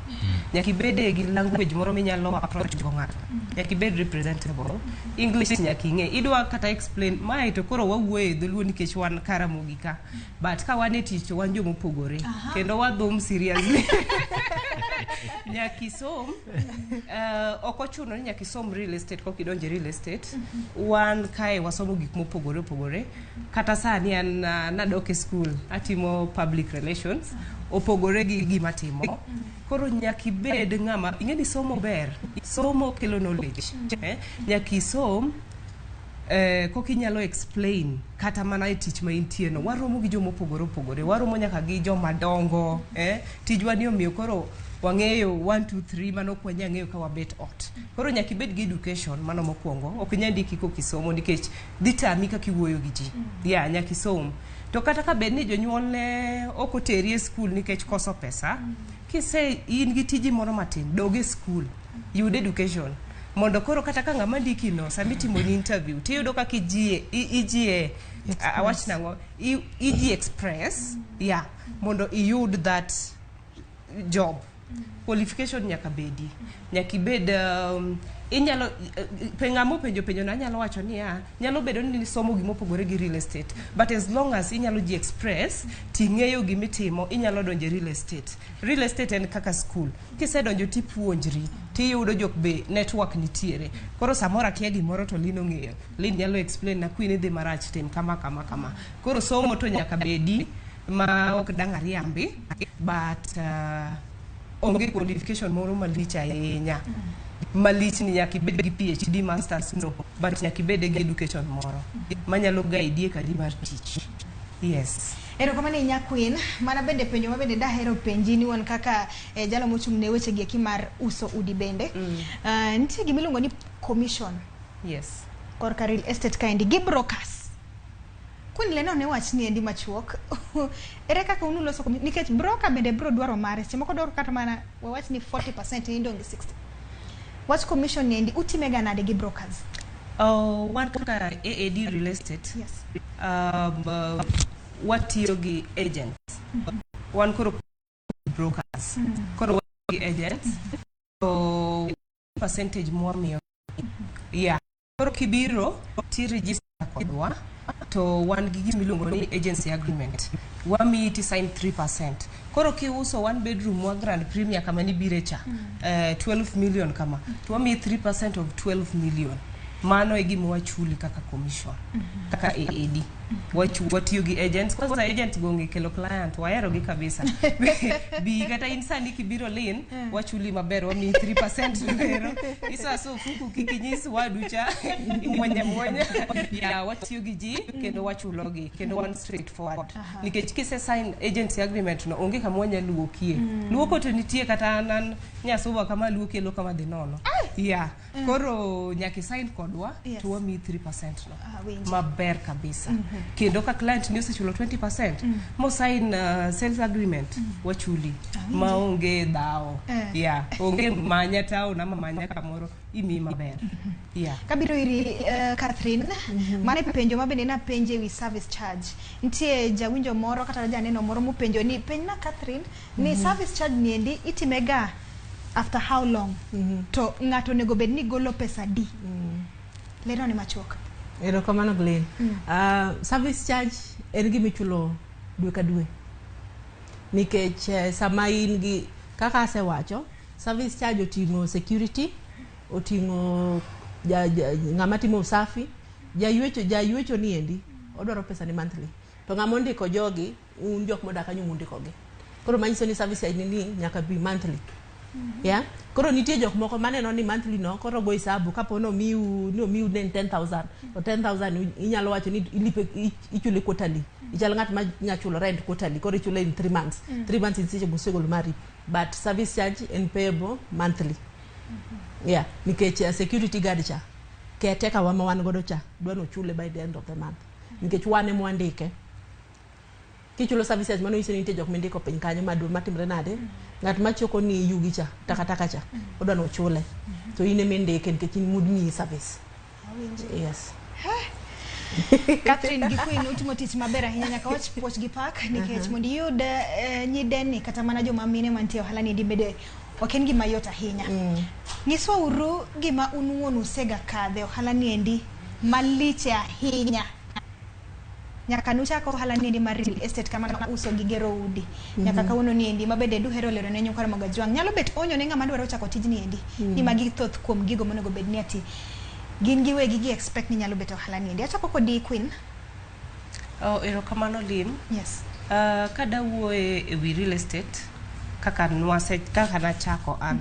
Nyaka ibede gi language moro minyalo approach go ng'ato. Nyaka ibed representable. English nyaka ing'e. Idwa kata explain mae to koro wawuoyo e dholuo nikech wan Karamogi ka. But ka wan e tich to wan jomopogore. Kendo wadhum seriously. Nyaka isom. Ok ochuno ni nyaka isom real estate koka idonjo e real estate. Wan kae wasomo gik mopogore opogore. Kata sani an nadok e school atimo public relations, opogore gi gima timo. Koro nyaka ibed ng'ama ing'e ni somo ber. Somo kelo knowledge. Nyaka isom koka inyalo explain kata mana e tich ma intie no. Waromo gi joma opogore opogore, waromo nyaka gi joma dongo. Tijwa ni omiyo koro wang'eyo 1 2 3 mano ok wanyal ng'eyo ka wabet ot. Koro nyaka ibed gi education, mano mokwongo. Ok inyal ndiki koka isomo nikech dhi tami kaka iwuoyo gi ji. Yeah, nyaka isom. To kata ka bed ni jonyuol ne ok oteri e school nikech koso pesa, kise in gi tiji moro matin, dog e school, yud education. Mondo koro kata ka ng'ama ndiki no sama itimo ni interview tiyudo kaka ijie ijie awach nang'o, iji express, yeah, mondo iyud that job. Qualification nyaka bedi, nyaka ibed inyalo pe ng'ama openjo penjo no anyalo wacho niya, nyalo bedo ni nisomo gimopogore gi real estate, but as long as inyalo ji express ting'eyo gimitimo, inyalo donjo e real estate. Real estate en kaka school, kisedonjo tipuonjri, tiyudo jok be network nitiere. Koro samoro akia gimoro to Lin ong'eyo, Lin nyalo explain na, Queen idhi marach, tim kama kama kama. Koro somo to nyaka bedi ma ok dang' ariambi, but onge qualification moro malich ahinya malich ni nyaka ibed gi PhD, masters, no, but nyaka ibed gi education moro manyalo guide e kari mar tich, yes. Erokamano ahinya, Queen. Mana bende penjo ma bende dahero penji ni wan kaka jalo mochung' ne weche gi eki mar uso udi bende. Nitie gima iluongo ni commission korka real estate kaendi gi brokers. Queen, leno ne wach ni endi machuok. Ere kaka unu loso nikech broker bende bro dwaro mare, seche moko dwaro kata mana wawach ni 40%, in dong' gi 60. Wach commission ni endi utime ga nade gi brokers? Wan kaka AAD Real Estate, watiyo gi agents. Wan koro brokers. Koro watiyo gi agents. To percentage mwamiyo. Yeah. Koro kibiro ti register kodwa to wan gi gima iluongo ni agency agreement. Wamiyi ti sign 3%. Koro kiuso one bedroom wa Grand Premier kama nibire cha, 12 million kama, to wamiyi 3% of 12 million. Mano e gima wachuli kaka commission. Kaka AAD. Watiyo gi agents. Kwanza agents go ong'e kelo client, wahero gi kabisa. Bi kata in sani kibiro Lin, wachuli maber, wamiyi 3% ero. Iso aso ofuku kik inyis wadu cha, imuonya muonya. Yeah, watiyo gi ji kendo wachulogi kendo wan straight forward. Nikech kise sign agency agreement no, onge kama wanya luokie. Luoko to nitie, kata an an nyasuba kama luokie lo kama dhi nono. Yeah. Koro nyaka isign kodwa to wamiyi 3% no. Ah, winji. Maber kabisa. Kendo ka client ni osechulo 20% mosign sales agreement, wachuli Awinji. maonge dhawo. Yeah, onge manya town ama manya kamoro, imiyi maber. Yeah. Kabiro iri, Catherine, mano e penjo ma bende napenje ewi service charge. Nitie jawinjo moro kata janeno moro mopenjo ni penjna Catherine ni service charge ni endi itime ga after how long, to ng'ato onego bed ni golo pesa di? Lero ni machuok. Erokamano, Glenn. Service charge en gima ichulo dwe ka dwe. Nikech sama in gi kaka asewacho, service charge oting'o security, oting'o ng'ama timo usafi, jaywecho, jaywecho ni endi odwaro pesa ni monthly. To ng'ama ondiko jogi, un jok modak kanyo mundikogi. Koro manyiso ni service charge ni nyaka be monthly. Yeah? Koro nitie jok moko maneno ni monthly no, koro go hisabu kapo ni omiu ni omiu ne en 10,000 to 10,000 inyalo wacho ni ilipe ichule quarterly. Ichal ng'at ma nya chulo rent quarterly, koro ichule in 3 months. 3 months in isegolo mari, but service charge en payable monthly. Yeah, nikech security guard cha, caretaker wa ma wan godo cha dwa ni ochule by the end of the month nikech wan ema wandike. Kichulo service charge, mano nyiso ni nitie jok mindiko piny kanyo madwa matimre nade, ng'at machoko ni yugi cha, takataka cha, odwa ni ochule to in ema indike nikech in mudmiyi service. Awinji. Yes. Catherine gi Queen, utimo tich maber ahinya, nyaka wach puoch gi pak nikech mondo iyud nyideni kata mana joma mine mantie e ohala ni bende ok en gima yot ahinya. Nyiswa uru gima un wuon usega kadhe ohala ni endi malich ahinya. Nyaka nuchak ohala niendi mar real estate kama uso gi gero udi. Nyaka kawuono niendi ma bende duhero lero ne nyukwa Ramogi Ajwang'. Nyalo bet onyo ne ng'ama dwaro chako tijni endi. Ni magi thoth kuom gigo monego bed ni ati gin giwegi gi expect ni nyalo bet ohala niendi. Achako kodi Queen. Oh, erokamano Lynn. Yes. Kada wuoye e wi real estate kaka nwase kaka nachako an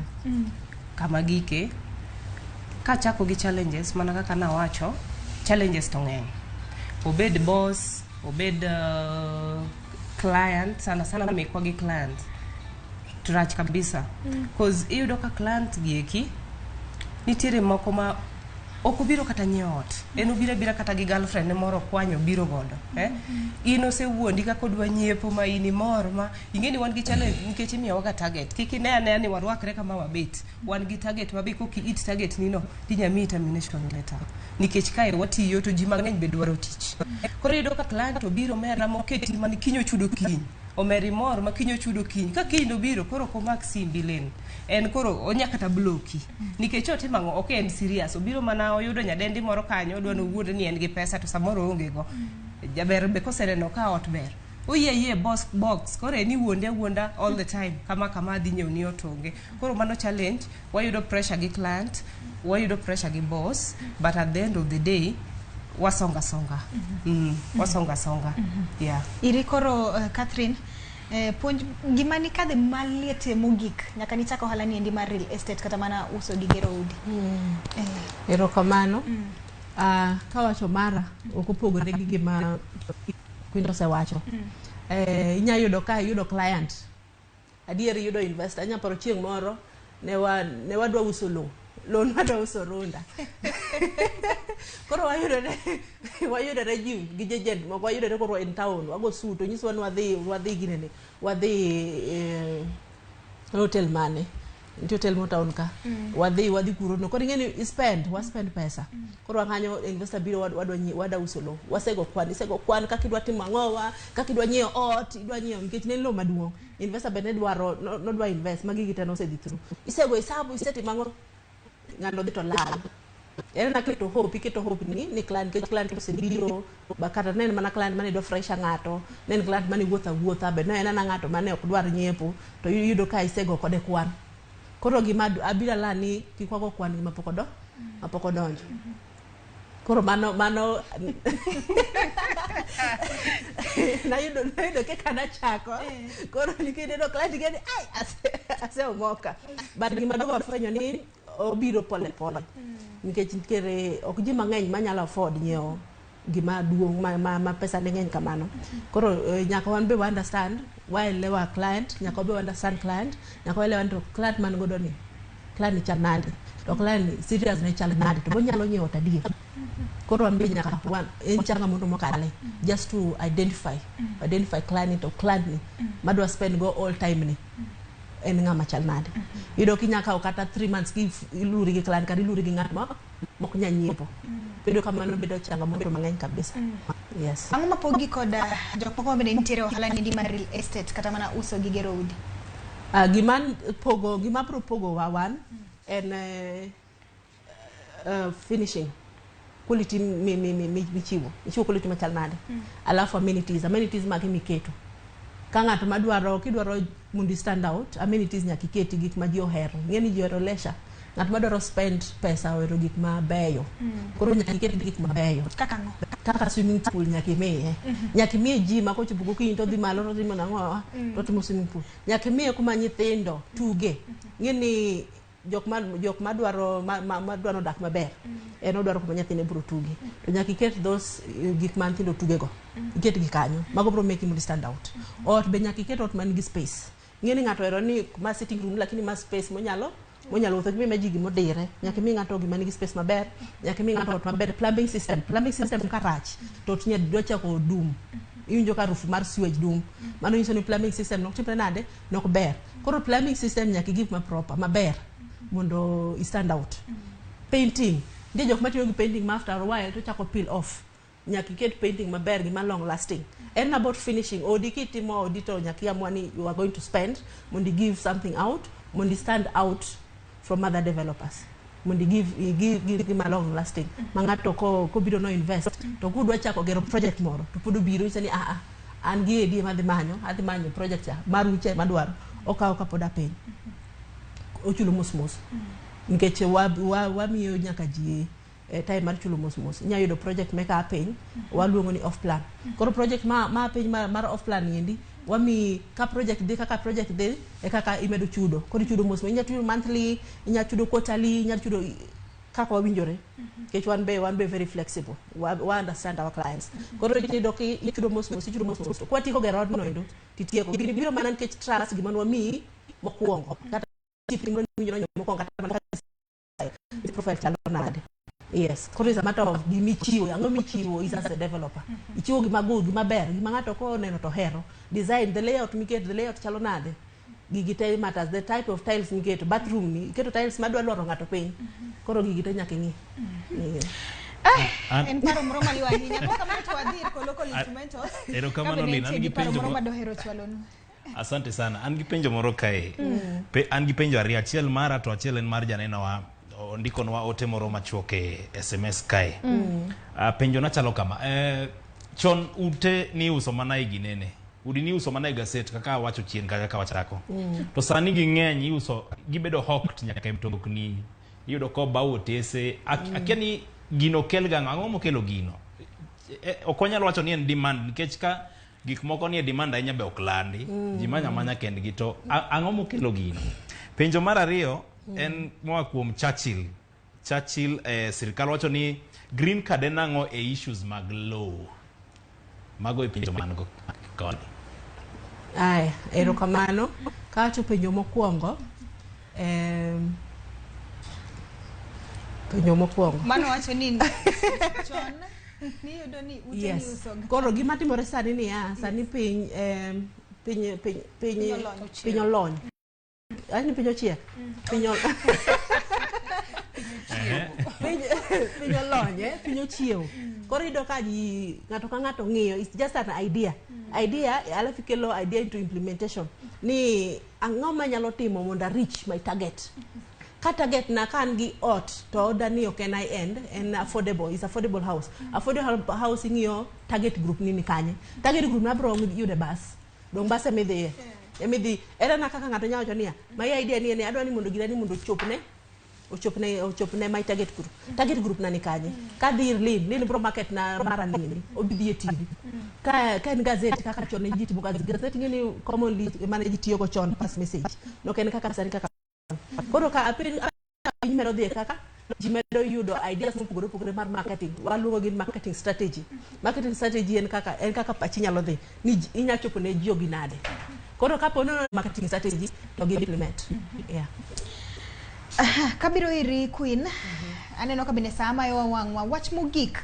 kama gike kachako gi challenges mana kaka nawacho challenges to ng'eny obed boss obed client sana sana mekwa gi client to rach kabisa cause iyudo ka client gi eki nitiere moko ma ok obiro kata nyiewo ot en obiro abira kata gi girlfriend ne moro okwanyo obiro godo eh? In osewuondi kaka odwa nyiepo ma in imor ma ing'e ni wan gi challenge nikech imiyowa ga target kik ine anea ni warwakre kama wabet wan gi target ma be kok i-hit target ni no tinya miyi termination letter nikech kae watiyo to ji mang'eny be dwaro tich koro iyudo ka client obiro omera moketi mani kiny ochudo kiny omera imor ma kiny ochudo kiny ka kiny obiro koro ok omak simbi Lynn en koro onya kata bloki nikech otimo ang'o ok en serious obiro mana oyudo nyadendi moro kanyo odwa nowuonde ni en gi pesa to samoro oonge go jaber be koseneno ka ot ber oyie ayie box box koro en iwuonde awuonda all the time kama kama adhi nyiewo ni ot onge koro mano challenge wayudo pressure gi client wayudo pressure gi boss but at the end of the day wasonga songa wasonga songa yeah. Iri koro Catherine puonj gima nikadhe maliete mogik nyaka nichak ohala niendi mar real estate kata mana uso gi gero udi. Erokamano. Kawacho mara ok opogore gi gima Queen osewacho. Inya yudo ka iyudo client adier iyudo investor anya paro chieng' moro ne wa ne wadwa uso lowo lowo ne wadwa uso Runda koro wayudore wayudore ji gi agent moko wayudore koro in town wago suit onyiswa ni wadhi wadhi ginene wadhi hotel mane nitie hotel mo town ka wadhi wadhi kuro no koro ing'e ni i spend wa spend pesa koro wang'anyo investor biro wadwa wadwa uso lowo wasego kwan isego kwan kaka idwa timo ang'owa kaka idwa nyiewo ot idwa nyiewo nikech ne en lowo maduong' investor be ne dwaro nodwa invest magi gite nosedhi through isego hisabu isetimo ang'o ng'ano dhi to lal en aketo hope iketo hope ni ni client nikech client osebiro ba kata ne en mana client mane dwa fresha ng'ato ne en client mane wuotho awuotha be ne en ana ng'ato mane ok dwar nyiepo to iyudo ka isego kode kwan koro gima abiro ala ni kik wago kwan gima pok odo mapok odonjo koro mano mano nayudo nayudo kaka nachako koro nikech neno client gani ai aseomoka but gima duong' afwenyo ni obiro pole pole nikech nitiere ok ji mang'eny manyalo afford nyiewo gima duong' ma pesa ne ng'eny kamano koro nyaka wan be wa understand waelewa client nyaka wabe wa understand client nyaka waelewa ni to client man godo ni client ni chal nade to client ni serious ne chal nade to bonyalo nyiewo to adier koro wan be nyaka wan en changamoto mokale just to identify identify client ni to client ni madwa spend go all time ni en ng'ama chal nade iyudo kinya kawo kata 3 months ki iluri gi client kata iluri gi ng'at ma mok nya nyiepo bedo kamano bedo changamoto mang'eny kabisa yes. Ang'o mapogi kod jok moko mabende nitiere ohala niendi mar real estate kata mana uso gi gero udi? Gima pogo gima biro pogo wa wan en finishing quality michiwo ichiwo quality machal nade alafu amenities amenities mage miketo ka ng'ato madwaro kidwaro mondo i stand out amenities nyaka iketi gik ma ji ohero ing'e ni ji ohero leisure ng'at madwaro spend pesa ohero gik mabeyo koro nyaka iket gik mabeyo kaka ang'o kaka swimming pool nyaka imiye nyaka imiye ji ma kochopo gokinyi to odhi malo to otimo nang'o to otimo swimming pool nyaka imiye kuma nyithindo tuge ing'e ni jok ma jok madwaro madwaro dak maber en odwaro kuma nyathine biro tuge to nyaka iket those gik ma nyithindo tuge go iket gi kanyo mago biro make him stand out ot be nyaka iket ot man gi space ing'e ni ng'ato ohero ni ma sitting room lakini ma space monyalo monyalo wuotho kimi ji gimodire nyaka imi ng'ato gima nigi space maber nyaka imi ng'ato ot maber plumbing system ka rach to ot nya dwa chako dum iwinjo ka harufu mar sewage dum mano nyiso ni plumbing system nok timre nade nok ber koro plumbing system nyaka igik ma proper maber mondo i stand out painting nitie jok matiyo gi painting ma after a while to chako peel off nyaka iket painting maber gima long lasting en about finishing odi kitimo odi to nyaka iamua ni you are going to spend mondo i give something out mondo i stand out from other developers. Mondo give gima long lasting. Ma ng'ato kobiro no invest to kudwa chako gero project moro to pod obiro nyiso ni an gi idea madhi manyo, adhi manyo project cha mar uche madwaro okawo kapod apiny. Ochulo mos mos. Nikech wamiyo nyaka ji time mar chulo mos mos. Inya yudo project meka piny, waluongo ni off plan. Koro project ma piny mar off plan endi, wami ka project dhi kaka project dhi e kaka imedo chudo. Koro ichudo mos mos. Inya chudo monthly, inya chudo quarterly, inya chudo kaka wawinjore. Nikech wan be very flexible. Wa understand our clients. Koro iyudo ki ichudo mos mos, ichudo mos mos. Kwatieko gero odno endo, titieko. Gini biro mana nikech trust gima nwamiyi mokwongo. Kata winjo mokwongo kata mana kaka profile chalo nade. Yes, koro is a matter of gimichiwo, ang'o michiwo is as a developer. Ichiwo gima good, gima ber, gima ng'ato koneno to hero. Design, the layout miketo, the layout chalo nade. Gigi te matters, the type of tiles miketo, bathroom ni, iketo tiles madwa lwaro ng'ato piny. Koro gigi te nyaka ing'i. Yeah. En paro moro maliw ahinya. Koro kamano to wadhi ir Koloko Instrumentals. Erokamano Ka bende Lin, an nitie gi gi paro penjo moro madohero chwalonu. Asante sana. An gi penjo moro kae. An gi penjo ariyo, achiel mara to achiel en mar janenowa ondikonwa ote moro machuok e SMS kae. Penjo na chalo kama. Chon ute ni iuso mana e ginene. Udi ni iuso mana e gaset kaka awacho chien kacha ka wachako. To sani ging'eny iuso gibedo hawked nyaka e mtokni. Iyudo kobaw otese. Akia ni gino kel gang'o, ang'o mokelo gino? Ok wanyal wacho ni en demand nikech ka gik moko nie demand ahinya be ok landi. Ji manyo amanya kendgi to ang'o mokelo gino? Penjo mar ariyo en moa kuom Churchill. Churchill sirikal wacho ni green card en ang'o e issues mag lowo? Mago e penjo man go koni. Aya, erokamano. Kawacho penjo mokwongo, penjo mokwongo. Mano wacho ni chon niyudo ni ute niuso ga. Koro gima timore sani niya, sani piny Piny olony. Piny olony. Ani piny ochiek. Piny olony, piny ochiewo. Koro iyudo ka ji ng'ato ka ng'ato ng'iyo, it's just an idea. Idea, alafu ikelo idea into implementation. Ni ang'o manyalo timo mondo a reach my target. Ka target na ka an gi ot to oda ni ok en high end, en affordable, is affordable house. Affordable house ing'iyo target group ni kanye. Target group na bro yude bus. Dong bus emidhiye. Emidhi. Ere na kaka ng'ato nyalo wacho niya, my idea ni en adwa ni mondo gina ni mondo ochopne my target group. Target group na ni kanye? Kadhi ir Lin bro market na mara nini, obi dhi e TV. Ka en gazette kaka chon ne ji timo gazette, gazette ing'e ni commonly mane ji tiyogo chon pass message. Nok en kaka sani kaka. Koro ka piny medo dhi e kaka ji medo yudo ideas mopogore opogore mar marketing. Waluongo gi marketing strategy. Marketing strategy en kaka pachi nyalo dhi ni inya chopo ne jogi nade. Koro kapo ni marketing strategy to gi implement. Yeah. Aha, kabiro iri Queen, aneno ka bende saa mayowa wang'wa. Wach mogik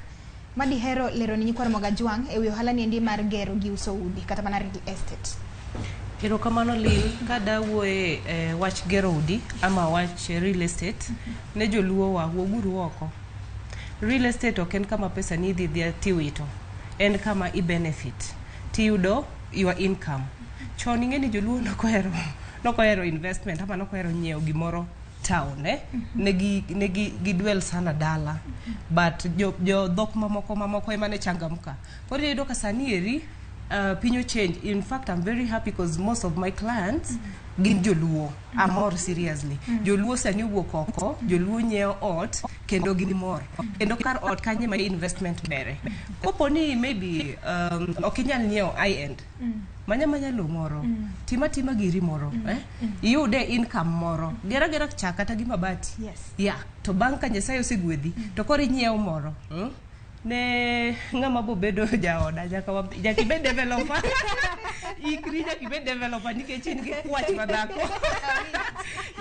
madihero lero ni nyikwa Ramogi Ajwang' e wi ohala ni endi mar gero gi uso udi kata mana real estate. Erokamano Lil, ka dawuoye wach gero udi ama wach real estate, ne joluo wa wuoguru oko. Real estate ok en kama pesa ni idhi dhiya tiwito, en kama i benefit tiyudo your income. Chon ing'e ni joluo nokohero investment ama nokohero nyiewo gimoro town negi gidwell sana dala, but jo dhok mamoko ema ne changamka. Koro iyudo ka sani eri piny ochange. In fact, I'm very happy because most of my clients gin joluo. Amor seriously. Joluo sani owuok oko, joluo nyiewo ot kendo gimor. Kendo kar ot kanyo ema investment bere. Kopo ni maybe ok inyal nyiewo high end, manya manya lo moro, tima tima giri moro, iyude income moro, gera gera chak kata gi mabati. Yeah, to bang' ka Nyasaye osegwedhi, to koro inyiewo moro. Ne ng'ama bobedo jaoda nyaka ibed developer. Ikri nyaka ibed developer nikech in gi kwach madhako.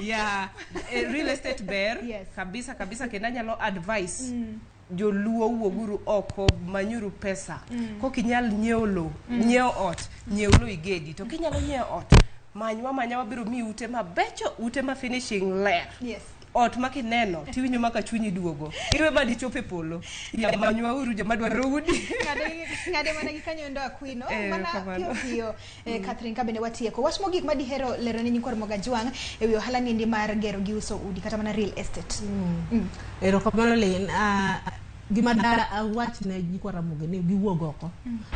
Yeah, real estate ber kabisa kabisa kendo anyalo advice joluo wuoguru oko manyuru pesa. Kok inyal nyiewo lo, nyiewo ot, nyiew lo igedi. To kinyalo nyiewo ot, manywa manya wabiro miyi ute mabecho, ute ma finishing ler. Ot ma kineno tiwinjo maka chunyi duogo. Iwe ma dichop e polo. Ya manywa uru joma dwaro udi. Ng'ade mana gi kanyo endo Akwino mana Kamano. piyo piyo Catherine, ka bende watieko wach mogik ma dihero lero ne nyikwa Ramogi Ajwang' e wi ohala niendi mar gero gi uso udi kata mana real estate. Erokamano Lin. Gima da awach ne nyikwa Ramogi ni giwuog oko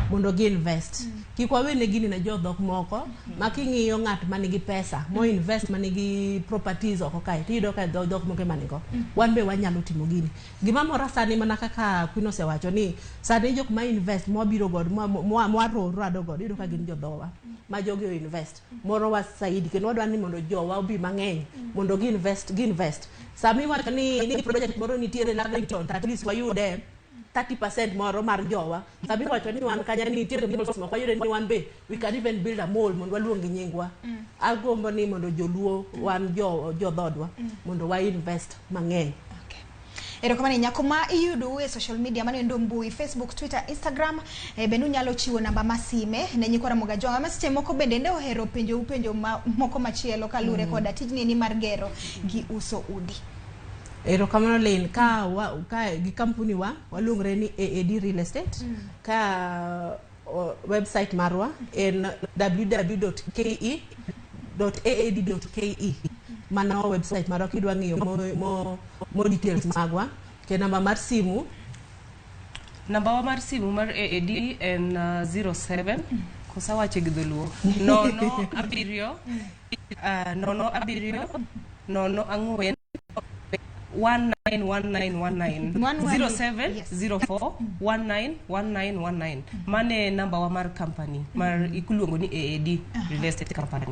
mondo gi invest. Kik wawene gini ne jodhok moko ma king'iyo ng'at manigi pesa mo invest manigi properties oko kae tiyudo ka dhok moko ema nigo. Wan be wanyalo timo gini. Gima mora sani mana kaka Queen osewacho ni sani jok ma invest mwabiro godo mwarado godo iyudo ka gin jodhowa ma jogi o invest morowa saidi kendo wadwa ni mondo jowa obi mang'eny mondo gi invest. Sami iwacho ni project moro nitiere Lavington, at least wayude 30% moro mar jowa. Sami iwacho ni wan kanya nitiere malls moko wayude ni wan be we can even build a mall mondo waluong gi nyingwa. Agombo ni mondo joluo wan jo jodhodwa mondo wa invest mang'eny. Erokamano nyako ma iyudo e social media mano endo mbui Facebook, Twitter, Instagram, bende unyalo chiwo namba ma sime ne nyikwa Ramogi Ajwang' ma seche moko bende ne ohero penjo penjo moko machielo kaluwore koda tijni ni mar gero gi uso udi. Erokamano Lin, ka gi kampuni wa waluongre ni AAD Real Estate. Ka website marwa en www.ke.aad.ke. Mano website marwa kidwa ng'iyo mo details magwa. Ke namba mar simu, namba wa mar simu mar AAD en 07 kosa wache gi dholuo 0 7 0 7 0 4 191919 07 04 191919. Mane namba wa mar company mar iluongo ni AAD Real Estate Company.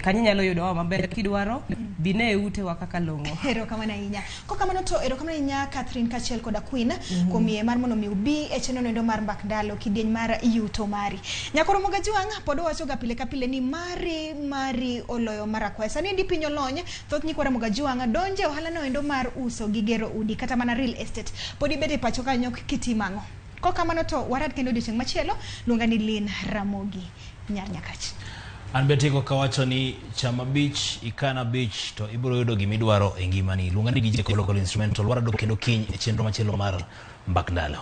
Kanyo nyalo yudo wa maber kidwaro bine ute wa kaka long'o. Erokamano ahinya. Kokamano to erokamano ahinya Catherine kaachiel koda Queen kuom yie mar mondo mi ubi e chenro noendo mar Mbak Ndalo kidieny mar yuto mari. Nyako Ramogi Ajwang' pod owacho ga pile ka pile ni mari oloyo mar akwayo. Sani endi piny olony, thoth nyikwa Ramogi Ajwang' donje ohala noendo mar uso gi gero udi kata mana real estate. Pod ibet e pacho kanyo kitimo ang'o? Kokamano to warad kendo odiochieng' machielo, luonga ni Lin Ramogi Nyar Nyakach. An be atieko kawacho ni cham abich, ikan abich to ibiro yudo gimidwaro e ngimani. Luonga ni DJ Local Instrumental. Warado kendo kiny e chenro machielo mar Mbak Ndalo.